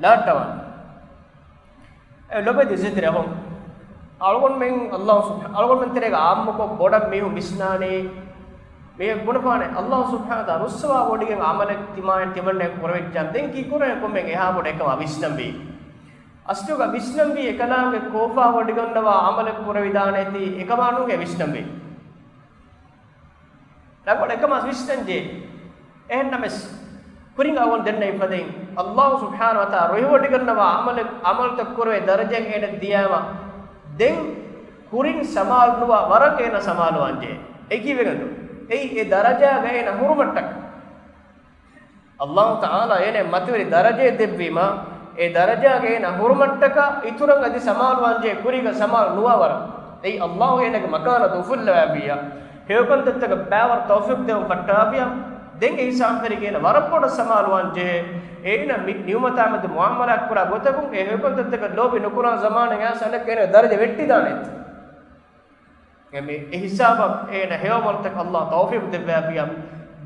ލާއްޓަވާނެ. އެ ލޮބެތި ޒިތި ރެހުން. އަޅުގަނޑުމެން އައްލާހު ސުބްޙާ-، އަޅުގަނޑުމެން ތެރޭގަ އާއްމުކޮށް ބޮޑަށް މީހުން ވިސްނާނީ، މީހަކު ބުނެފާނެ، އައްލާހު ސުބްޙާނަހު ވަ ތަޢާލާ ރުއްސަވާ ވޮޑިގެން ޢަމަލެއް ތިމާއިން ތިމަންނައަކު ކުރެވިއްޖާ ދެން ކީއްކުރަން ކޮންމެ އެހާ ބޮޑަށް އެކަމާ ވިސްނަންވީ. އަސްލުގަ ވިސްނަންވީ އެކަލާނގެ ކޯފާ ވޮޑިގަންނަވާ ޢަމަލެއް ކުރެވިދާނެތީ އެކަމާ ނޫން އެ ވިސްނަންވީ. ރަނގަޅު އެކަމާ ވިސްނަންޖެހޭ. އެހެންނަމަވެސް، ކުރިން އަޅުގަނޑު ދެންނެވި ފަދައިން، އައްލާހު ސުބްޙާނަހު ވަ ތަޢާލާ ރުހިވޮޑިގަންނަވާ ޢަމަލެއް، ޢަމަލުތައް ކުރެވޭ ދަރަޖައެއް އޭނަ ދިޔާމަ، ދެން ކުރިން ސަމާލު ނުވާ ވަރަށް އޭނަ ސަމާލުވާންޖެހޭ. އެކީވެގެންދޯ؟ އެއީ އެ ދަރަޖާގަ އޭނަ ހުރުމަށްޓަކާ. އައްލާހު ތަޢާލާ އޭނަ މަތިވެރި ދަރަޖައެއް ދެއްވީމަ، އެ ދަރަޖާގަ އޭނަ ހުރުމަށްޓަކާ އިތުރަށް އަދި ސަމާލުވާންޖެހޭ ކުރީގަ ސަމާލު ނުވާ ވަރަށް. އެއީ އައްލާހު އޭނަގެ މަކާނަތު އުފުއްލަވާފިއްޔާ، ހެޔޮކަންތައްތަކަށް ބައިވަރު ތައުފީޤު ދެވުން ފައްޓާފިއްޔާ، ދެން އެ ހިސާބު ފެރިގެން އޭނަ ވަރަށް ބޮޑަށް ސަމާލުވާންޖެހޭ. އޭނަ މި ނިޢުމަތާ މެދު މުޢާމަލާތް ކުރާ ގޮތަކުން އެ ހެޔޮކަންތައްތަކަށް ލޯބި ނުކުރާ ޒަމާނެއް އައިސް އަނެއްކާ އޭނަގެ ދަރަޖަ ވެއްޓިދާނެތީ. އެ މި، އެ ހިސާބަށް އޭނަ ހެޔޮ ޢަމަލުތަކަށް އައްލާހު ތައުފީޤު ދެއްވާފިއްޔާ،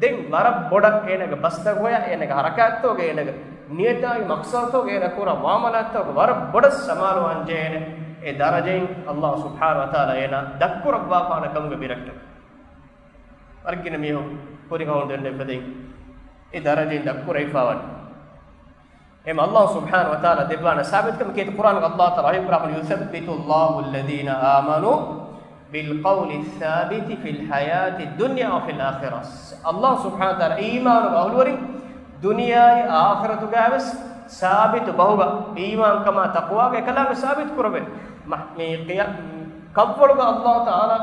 ދެން ވަރަށް ބޮޑަށް އޭނަގެ ބަސްތަކުގައި، އޭނަގެ ޙަރަކާތްތަކުގައި، އޭނަގެ ނިޔަތާއި މަޤްޞަދުތަކުގައި، އޭނަ ކުރާ މުޢާމަލާތްތަކުގައި ވަރަށް ބޮޑަށް ސަމާލުވާންޖެހޭނެ އެ ދަރަޖައިން އައްލާހު ސުބްޙާނަހު ވަ ތަޢާލާ އޭނަ ދަށްކުރައްވާފާނެ ކަމުގެ ބިރައްޓެއް. ވަރަށް ގިނަ މީހުން ކުރިން އަޅުގަނޑު ދެންނެވި ފަދައިން އެ ދަރަޖައިން ދަށްކުރެވިފައިވަނީ. އެހެން އައްލާހު ސުބްޙާނަހު ވަ ތަޢާލާ ދެއްވާނެ ސާބިތުކަމަކީ ޤުރްއާނުގަ އައްލާހު ތަޢާލާ ވަޙީކުރާ ކަމަށް، يثبت الله الذين آمنوا بالقول الثابت في الحياة الدنيا وفي الآخرة. އައްލާހު ސުބްޙާނަހު ވަ ތަޢާލާ އީމާނުގެ އަހުލުވެރިން ދުނިޔެއާއި އާޚިރަތުގައިވެސް ސާބިތު ބަހުގަ، އީމާންކަމާ ތަޤްވާގެ އެކަލާނގެ ސާބިތު ކުރެވޭ. މަ-، މި ޤިޔާ-، ކަށްވަޅުގަ އައްލާހު ތަޢާލާ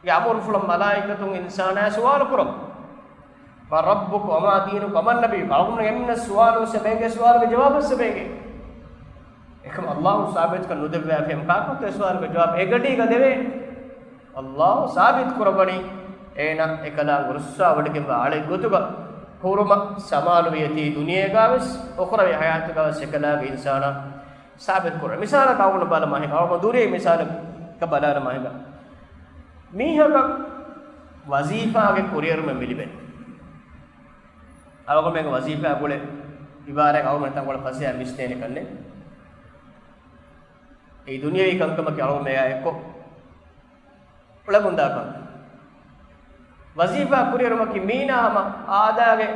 ގެ އަމުރުފުޅަށް މަލާއިކަތުން އިންސާނާ ސުވާލު ކުރަން. من ربك وما دينك ومن نبيك؟ އަޅުގަނޑު އެންމެ ސުވާލު ވެސް ބޭނގެ، ސުވާލުގެ ޖަވާބު ވެސް ބޭނގެ. އެކަމަ އައްލާހު ސާބިތުކަން ނުދެއްވާފައި ކާކުތަ ސުވާލުގެ ޖަވާބު އެގަޑީގަ ދެވޭ؟ އައްލާހު ސާބިތު ކުރައްވަނީ އޭނާ އެކަލާނގެ ރުއްސާވޮޑިގެންވާ އަޅެއް ގޮތުގަ ހުރުމަށް ސަމާލުވިޔަތީ ދުނިޔޭގަވެސް އުޚްރަވީ ޙަޔާތުގަވެސް އެކަލާނގެ އިންސާނާ ސާބިތު ކުރޭ. މިސާލަކަށް އަޅުގަނޑު ބަލަމާ ހިނގާ، އަޅުގަނޑު ދުރިޔޭ މިސާލަކަށް ބަލާލަމާ ހިނގާ. މީހަކަށް ވަޒީފާގެ ކުރިއެރުމެއް މި ލިބޭ. އަޅުގަނޑުމެންގެ ވަޒީފާ ގުޅޭ އިބާރާތް އަޅުގަނޑު ތަންކޮޅެއް ފަސޭހަ ވިސްނޭނެ ކަންނޭނގެ. އެ ދުނިޔަވީ ކަންކަމަކީ އަޅުގަނޑުމެން އެއާ އެއްކޮށް އުޅެމުންދާކަން. ވަޒީފާ ކުރިއެރުމަކީ މީނާ ހަމަ އާދައިގެ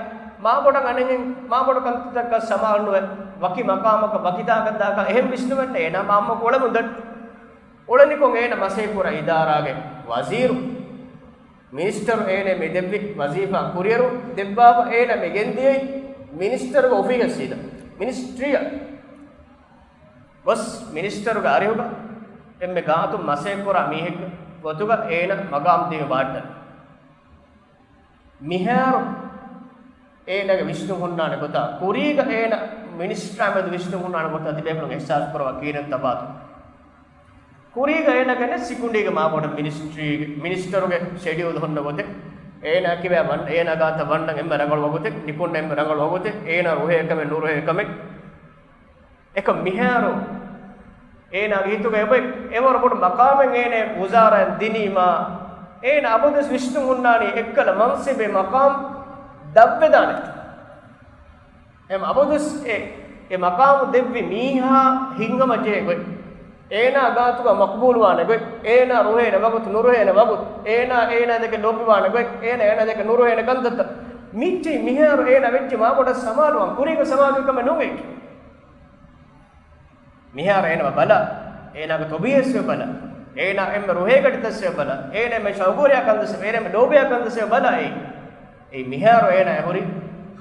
މާބޮޑަށް އަނެއްހެން މާބޮޑު ކަންތައްތަކަށް ސަމާލުނުވެ، ވަކި މަޤާމަކަށް ވަކި ތާކަށް ދާކަށް އެހެން ވިސްނުމެއް ނެތް. އޭނާ އާއްމުކޮށް އުޅެމުންދަނީ. އުޅެނިކޮށް އޭނަ މަސައްކަތްކުރާ އިދާރާގެ ވަޒީރު، މިނިސްޓަރު އޭނަ މި ދެއްވި ވަޒީފާ ކުރިއެރުން ދެއްވާފަ އޭނަ މި ގެންދިޔައީ މިނިސްޓަރުގެ އޮފީހަށް ސީދާ. މިނިސްޓްރީއަށް ގޮސް މިނިސްޓަރުގެ އަރިހުގަ އެންމެ ގާތުން މަސައްކަތްކުރާ މީހެއްގެ ގޮތުގަ އޭނަ މަގާމް ދިނުމަށް ބާއްޓަން. މިހާރު އޭނަގެ ވިސްނުން ހުންނާނެ ގޮތާ، ކުރީގަ އޭނަ މިނިސްޓްރާ މެދު ވިސްނުން ހުންނާނެ ގޮތާ ތިބޭފުޅުން އިޙްސާސް ކުރައްވާ ކިހިނެއް ތަފާތު. ކުރީގަ އޭނަގެ ސިކުނޑީގެ މާބޮޑަށް މިނިސްޓްރީގެ މިނިސްޓަރުގެ ޝެޑިއުލް ހުންނަ ގޮތެއް، އޭނާ ކިބައިން ވަން، އޭނާ ގާތަށް ވަންނަން އެންމެ ރަނގަޅު ވަގުތެއް، ނިކުންނަން އެންމެ ރަނގަޅު ވަގުތެއް، އޭނާ ރުހޭ ކަމެއް ނުރުހޭ ކަމެއް. އެކަމް މިހާރު އޭނާގެ ހިތުގަ އެބައި އެވަރު ބޮޑު މަޤާމެއް އޭނަ ވުޒާރާއިން ދިނީމާ، އޭނަ އަބަދުވެސް ވިސްނުން ހުންނާނީ އެއްކަލަ މަންސިބެއް މަޤާމް ދަށްވެދާނެ. އެހެން އަބަދުވެސް އެ، އެ މަޤާމު ދެއްވި މީހާ ހިތްހަމަޖެހޭ ގޮތް، އޭނާ ގާތުގަ މަޤްބޫލުވާނެ ގޮތް، އޭނާ ރުހޭނެ ވަގުތު ނުރުހޭނެ ވަގުތު، އޭނާ އޭނާ ދެކެ ލޯބިވާނެ ގޮތް، އޭނާ އޭނާ ދެކެ ނުރުހޭނެ ކަންތައްތައް، މިއްޗެހި މިހާރު އޭނާ ވެއްޖެ މާބޮޑަށް ސަމާލުވާން، ކުރީގަ ސަމާލުވި ކަމެއް ނޫން އެއީ. މިހާރު އޭނަ ބަލަ، އޭނާގެ ތޮބީއަތް ބަލަ، އޭނާ އެންމެ ރުހޭގަޑިތައް ބަލަ، އޭނާ އެންމެ ޝައުގުވެރިޔާ ކަންތައް، އޭނާ އެންމެ ލޯބިވެރިޔާ ކަންތައް ބަލަ އެއީ. އެއީ މިހާރު އޭނާ އެ ހުރި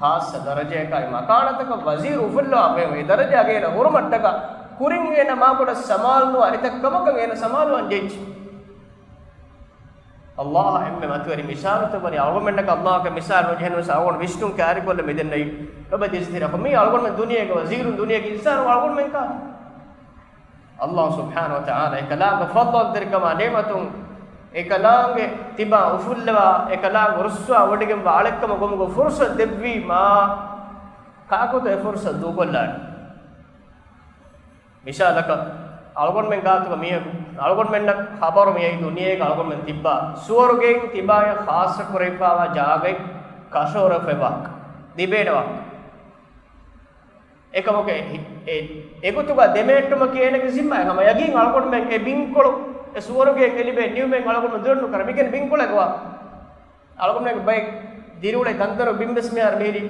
ޚާއްޞަ ދަރަޖައަކާއި މަކާނަތަކަށް ވަޒީރު އުފުއްލަވާފައި އެ ދަރަޖައިގަ އޭނަ ހުރުމަށްޓަކާ ކުރިން އޭނަ މާބޮޑަށް ސަމާލުނުވާ އެތައް ކަމަކަށް އޭނަ ސަމާލުވާން ޖެހިއްޖެ. އައްލާހް އެންމެ މަތިވެރި މިސާލުތައް ވަނީ އަޅުގަނޑުމެންނަކަށް އައްލާހްގެ މިސާލު ނުޖެހެންވެސް އަޅުގަނޑު ވިސްނުން ކާރިކޮށްލަ މިދެންނެވި. އެބަ ދިސްތިރަކު މީ އަޅުގަނޑުމެން ދުނިޔޭގެ ވަޒީރުން ދުނިޔޭގެ އިންސާނުން އަޅުގަނޑުމެން ކާ؟ އައްލާހް ސުބްޙާނަހު ވަތަޢާލާ އެކަލާނގެ ފަޟްލުވެރިކަމާ ނިޢުމަތުން އެކަލާނގެ ތިބާ އުފުއްލަވާ، އެކަލާނގެ ރުއްސާ ވޮޑިގެންވާ އަޅެއްކަމަށް ގޮމުގެ ފުރުޞަތު ދެއްވީމާ، ކާކުތޯ އެ ފުރުޞަތު ދޫކޮށްލާނީ؟ މިސާލަކަށް، އަޅުގަނޑުމެން ގާތުގަ މީހަކު، އަޅުގަނޑުމެންނަށް ޚަބަރު މިއައީ ދުނިޔޭގަ އަޅުގަނޑުމެން ތިއްބާ ސުވަރުގެއިން ތިބާޔަށް ޚާއްޞަ ކުރެވިފާވާ ޖާގައެއް ކަށަވަރު ފެބާ ލިބޭނެ ވާހަކަ. އެކަމަކު އެ، އެ، އެގޮތުގަ ދެމެހެއްޓުމަކީ އޭނަގެ ޒިންމާއެއް. ހަމަ ޔަގީން އަޅުގަނޑުމެން އެ ބިންކޮޅު އެ ސުވަރުގެއިން އެ ލިބޭ ނިޢުމަތް އަޅުގަނޑުމެން ދުރެއް ނުކަރާ. މިކަން ބިންކޮޅެއް ގޮވާ. އަޅުގަނޑުމެންގެ ބައެއް ދިރިއުޅޭ ތަންތަނު ބިން ވެސް މިހާރު މީރި.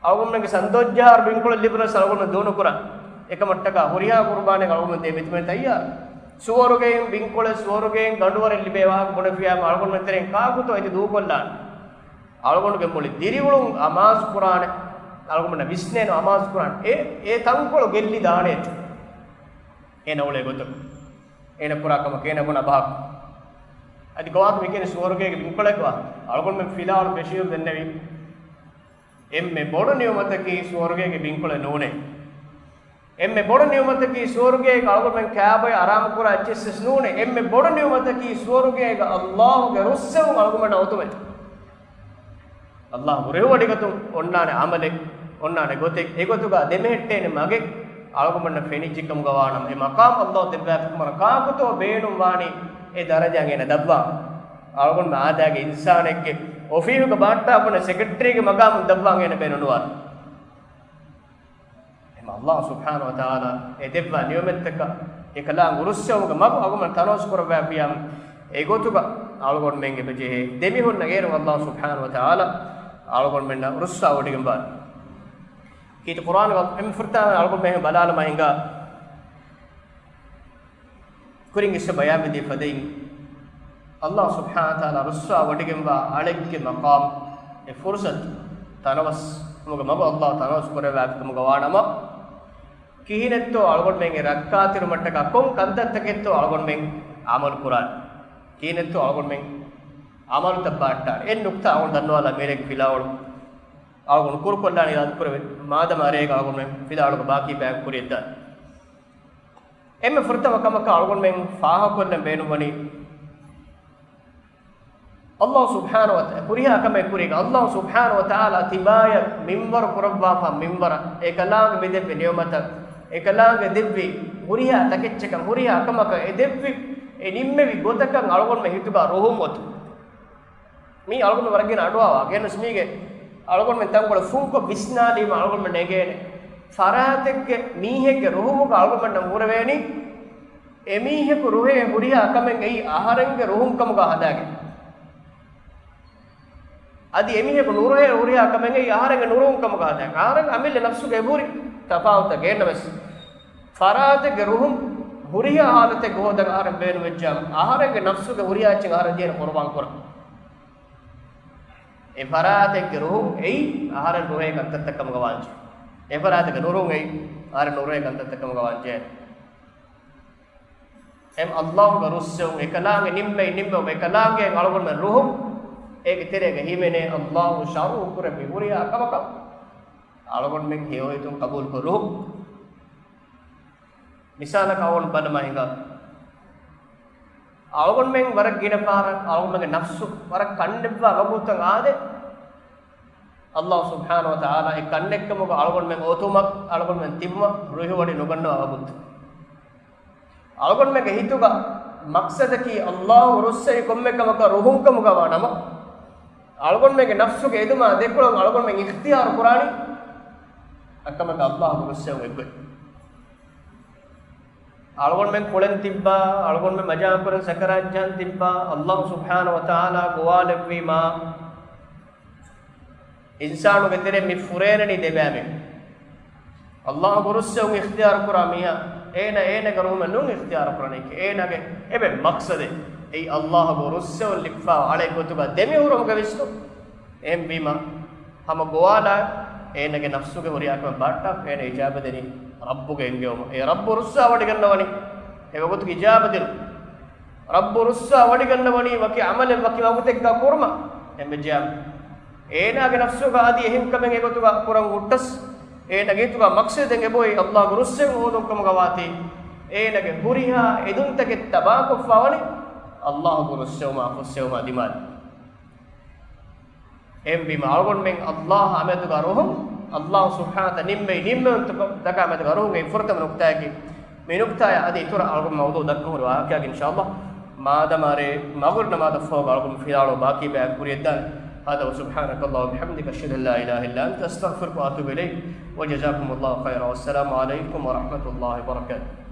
އަޅުގަނޑުމެންގެ ސަންދޯއްޖާހާރު ބިންކޮޅެއް ލިބުނަސް އަޅުގަނޑުމެން ދޫނުކުރާނެ. އެކަމަށްޓަކާ ހުރިހާ ޤުރުބާނެއް އަޅުގަނޑުމެން ދޭ މިތިބެން ތައްޔާރު. ސުވަރުގެއިން ބިންކޮޅެއް ސުވަރުގެއިން ގަނޑުވަރެއް ލިބޭ ވާހަކަ ބުނެފިޔާމަ އަޅުގަނޑުމެން ތެރެއިން ކާކުތޯ އެތި ދޫކޮށްލާނެ؟ އަޅުގަނޑުގެ މުޅި ދިރިއުޅުން އަމާޒު ކުރާނެ. އަޅުގަނޑަށް ވިސްނޭނެ އަމާޒު ކުރާނެ. އެ، އެ ތަންކޮޅު ގެއްލި ދާނެ. އޭނަ އުޅޭ ގޮތަކަށް. އޭނަ ކުރާ ކަމަކަށް އޭނަ ބުނާ ބަހަކު. އަދި ގޮވާތަ މިކިޔަނީ ސުވަރުގޭގެ ބިންކޮޅެއް ގޮވާ. އަޅުގަނޑުމެން ފިލާވަޅު ބަޝީރު ދެންނެވި. އެންމެ ބޮޑު ނިޢުމަތަކީ ސުވަރުގޭގެ ބިންކޮޅެއް ނޫނޭ. އެންމެ ބޮޑު ނިޢުމަތަކީ ސުވަރުގޭގަ އަޅުގަނޑުމެން ކާބޮއެ އަރާމުކުރާ އެއްޗިއްސެސް ނޫނޭ. އެންމެ ބޮޑު ނިޢުމަތަކީ ސުވަރުގޭގަ އައްލާހުގެ ރުއްސެވުން އަޅުގަނޑުމެންނަށް އޮތުމޭ. އައްލާހު ރެހުވޮޑިގަތުން އޮންނާނެ ޢަމަލެއް، އޮންނާނެ ގޮތެއް، އެގޮތުގަ ދެމެހެއްޓޭނެ މަގެއް އަޅުގަނޑުމެންނަށް ފެނިއްޖެކަމުގަ ވާނަމަ، އެ މަޤާމު އައްލާހު ދެއްވާފަ ކަމަށް ކާކުތޯ ބޭނުންވާނީ އެ ދަރަޖާ އޭނަ ދަށްވާން؟ އަޅުގަނޑުމެން އާދައިގެ އިންސާނެއްގެ އޮފީހުގަ ބަހައްޓާފަ ހުންނަ ސެކްރެޓަރީގެ މަޤާމު ދަށްވާން އޭނަ ބޭނުންވާނެ. އެހެން އައްލާހު ސުބްޙާނަހު ވަތަޢާލާ އެ ދެއްވާ ނިޢުމަތްތަކަށް އެކަލާނގެ ރުއްސެވުމުގެ މަގު އަޅުގަނޑުމެން ތަނަވަސް ކުރައްވާފިޔާމަ، އެގޮތުގަ އަޅުގަނޑުމެން އެބަޖެހޭ. ދެމިހުންނަ އޭރުން އައްލާހު ސުބްޙާނަހު ވަތަޢާލާ އަޅުގަނޑުމެންނަށް ރުއްސާ ވޮޑިގެންވާނެ. ކީރިތި ޤުރްއާނުގަ އެންމެ ފުރަތަމަ އަޅުގަނޑުމެން ބަލާލަމާ ހިނގާ ކުރިން އިސްވެ ބަޔާންވެދިޔަ ފަދައިން، އައްލާހު ސުބްޙާނަހު ވަތަޢާލާ ރުއްސާ ވޮޑިގެންވާ އަޅެއްގެ މަޤާމު، އެ ފުރުޞަތު، ތަނަވަސްވުމުގެ މަގު އައްލާހު ތަނަވަސް ކުރެއްވާފިކަމުގަ ވާނަމަ، ކިހިނެއްތޯ އަޅުގަނޑުމެން އެ ރައްކާތެރިވުމަށްޓަކާ ކޮން ކަންތައްތަކެއްތޯ އަޅުގަނޑުމެން ޢަމަލު ކުރާނީ؟ ކިހިނެއްތޯ އަޅުގަނޑުމެން ޢަމަލުތައް ބަހައްޓާނެ. އެއް ނުކްތާ އަޅުގަނޑު ދަންނަވާލާ މިރޭގެ ފިލާވަޅު އަޅުގަނޑު ކުރުކޮށްލާނީ އިރާދަކުރެވޭ. މާދަމާ ރޭގަ އަޅުގަނޑުމެން ފިލާވަޅުގެ ބާކީ ބަޔަކު ކުރިޔަށްދާނެ. އެންމެ ފުރަތަމަ ކަމަކަށް އަޅުގަނޑުމެން ފާހަގަކޮށްލަން ބޭނުންވަނީ، ﷲ ސުބްޙާނަހޫ ވަތަ-، ކުރިހާ ކަމެއް ކުރީގަ ﷲ ސުބްޙާނަހޫ ވަތަޢާލާ ތިބާޔަށް މިންވަރު ކުރައްވާފަ މިންވަރަށް، އެކަލާނގެ މި ދެއްވި ނިޢުމަތަށް، އެކަލާނގެ ދެއްވި ހުރިހާ ތަކެއްޗަކަށް، ހުރިހާ ކަމަކަށް އެ ދެއްވި އެ ނިންމެވި ގޮތަކަށް އަޅުގަނޑުމެން ހިތުގަ ރުހުން އޮތުން. މީ އަޅުގަނޑު ވަރަށް ގިނަ އަޑުއަހާ ވާހަކަ. އެހެނަސް މީގެ އަޅުގަނޑުމެން ތަންކޮޅެއް ފުންކޮށް ވިސްނާލީމަ އަޅުގަނޑުމެން ނެގޭނެ. ފަރާތެއްގެ މީހެއްގެ ރުހުމުގަ އަޅުގަނޑުމެންނަށް ހުރެވޭނީ އެމީހަކު ރުހޭ ހުރިހާ ކަމެއް އެއީ އަހަރެންގެ ރުހުން ކަމުގަ ހަދާގެން. އަދި އެމީހަކު ނުރުހޭ ހުރިހާ ކަމެއް އެއީ އަހަރެންގެ ނުރުހުން ކަމުގަ ހަދާގެން. އަހަރެން އަމިއްލަ ނަފްސުގެ އެބަހުރި ތަފާވުތަކެއް ނަމަވެސް، ފަރާތެއްގެ ރުހުން ހުރިހާ ހާލަތެއްގަ ހޯދަން އަހަރެން ބޭނުންވެއްޖާމަ، އަހަރެންގެ ނަފްސުގެ ހުރިހާ އެއްޗެއް އަހަރެން ދިޔައިރު ޤުރުބާން ކުރަން. އެ ފަރާތެއްގެ ރުހުން އެއީ އަހަރެން ރުހޭ ކަންތައްތައް ކަމުގަ ވާންޖެ. އެ ފަރާތެއްގެ ނުރުހުން އެއީ އަހަރެން ނުރުހޭ ކަންތައްތައް ކަމުގަ ވާންޖެ. އެމް ﷲ ގެ ރުއްސެވުން، އެކަލާނގެ ނިންމެވި ނިންމެވުމަށް އެކަލާނގެ އަޅުގަނޑުމެން ރުހުން އޭގެ ތެރޭގަ ހިމެނޭ ﷲ ޝަރުޢު ކުރެއްވި ހުރިހާ ކަމަކަށް އަޅުގަނޑުމެން ހެޔޮހިތުން ޤަބޫލުކޮށް ރުހުން. މިސާލަކަށް އަޅުގަނޑު ބަލަމާ ހިނގާ. އަޅުގަނޑުމެން ވަރަށް ގިނަ ފަހަރަށް އަޅުގަނޑުމެންގެ ނަފްސު ވަރަށް ކަންނެއްވާ ވަގުތުތައް އާދޭ، ﷲ ސުބްޙާނަހޫ ވަތަޢާލާ އެ ކަންނެއްކަމުގަ އަޅުގަނޑުމެން އޮތުމަށް އަޅުގަނޑުމެން ތިބުމަށް ރުހިވޮޑި ނުގަންނަވާ ވަގުތު. އަޅުގަނޑުމެންގެ ހިތުގަ މަޤްޞަދަކީ ﷲ ރުއްސެވި ކޮންމެ ކަމަކަށް ރުހުންކަމުގަ ވާ ނަމަ، އަޅުގަނޑުމެންގެ ނަފްސުގެ އެދުމާ ދެކޮޅުން އަޅުގަނޑުމެން އިޚްތިޔާރު ކުރާނީ އެއްކަމަކަށް ﷲ ރުއްސެވުން އެއްގޮތް. އަޅުގަނޑުމެން ކުޅެން ތިއްބާ، އަޅުގަނޑުމެން މަޖާކުރަން ސަކަރާތް ޖަހަން ތިއްބާ، ﷲ ސުބްޙާނަހޫ ވަތަޢާލާ ގޮވާލެއްވީމާ، އިންސާނުގެ ތެރެއިން މި ފުރޭނަނީ ދެބައިމީހުން. ﷲ ގެ ރުއްސެވުން އިޚްތިޔާރު ކުރާ މީހާ، އޭނަ އޭނަގެ ރުހުމެއް ނޫން އިޚްތިޔާރު ކުރަނީކީ. އޭނަގެ އެންމެ މަޤްޞަދެއް އެއީ ﷲ ގެ ރުއްސެވުން ލިބިފާ އަޅެ ގޮތުގަ ދެމިހުރުމުގެ ވިސްނުން. އެހެންވީމަ، ހަމަ ގޮވާލާ އޭނަގެ ނަފްސުގެ ހުރިހާ ކަމެއް ބަހައްޓާފަ އޭނަ އިޖާބަ ދިނީ ރައްބުގެ އެންގެވުމަށް. އެ ރައްބު ރުއްސަވަޑިގަންނަވަނީ އެ ވަގުތުގެ އިޖާބަ ދިނުން. ރައްބު ރުއްސަވަޑިގަންނަވަނީ ވަކި ޢަމަލެއް ވަކި ވަގުތެއްގަ ކުރުމަށް. އެންމެ ޖާ އޭނާގެ ނަފްސުގަ އަދި އެހެން ކަމެއް އެގޮތުގަ ކުރަން ހުއްޓަސް، އޭނާގެ ހިތުގަ މަޤްޞަދެއް އެބައޮތް ﷲ ގެ ރުއްސެވުން ހޯދުން ކަމުގަ ވާތީ، އޭނާގެ ހުރިހާ އެދުންތަކެއް ތަބާކޮށްފަވަނީ ﷲ ގެ ރުއްސެވުމާ ފުއްސެވުމާ ދިމާލަށް. އެހެންވީމަ އަޅުގަނޑުމެން ﷲ އާ މެދުގަ ރުހުން، ﷲ ސުބްޙާނަހޫ ވަތަޢާލާ ނިންމެވި ނިންމެވުންތަކާ މެދުގަ ރުހުން އެއީ ފުރަތަމަ ނުކްތާއަކީ. މި ނުކްތާއާ އަދި އިތުރަށް އަޅުގަނޑު މައުޟޫޢު ދައްކަން ހުރި ވާހަކައިގެ އިންޝާﷲ މާދަމާ ރޭ މަޣުރިބް ނަމާދަށް ފަހުގަ އަޅުގަނޑު ފިލާވަޅު ބާކީ ބަޔާން ކުރިޔަށްދާނެ. هذا وسبحانك اللهم وبحمدك، أشهد أن لا إله إلا أنت، أستغفرك وأتوب إليك، وجزاكم الله خيرا، والسلام عليكم ورحمة الله وبركاته.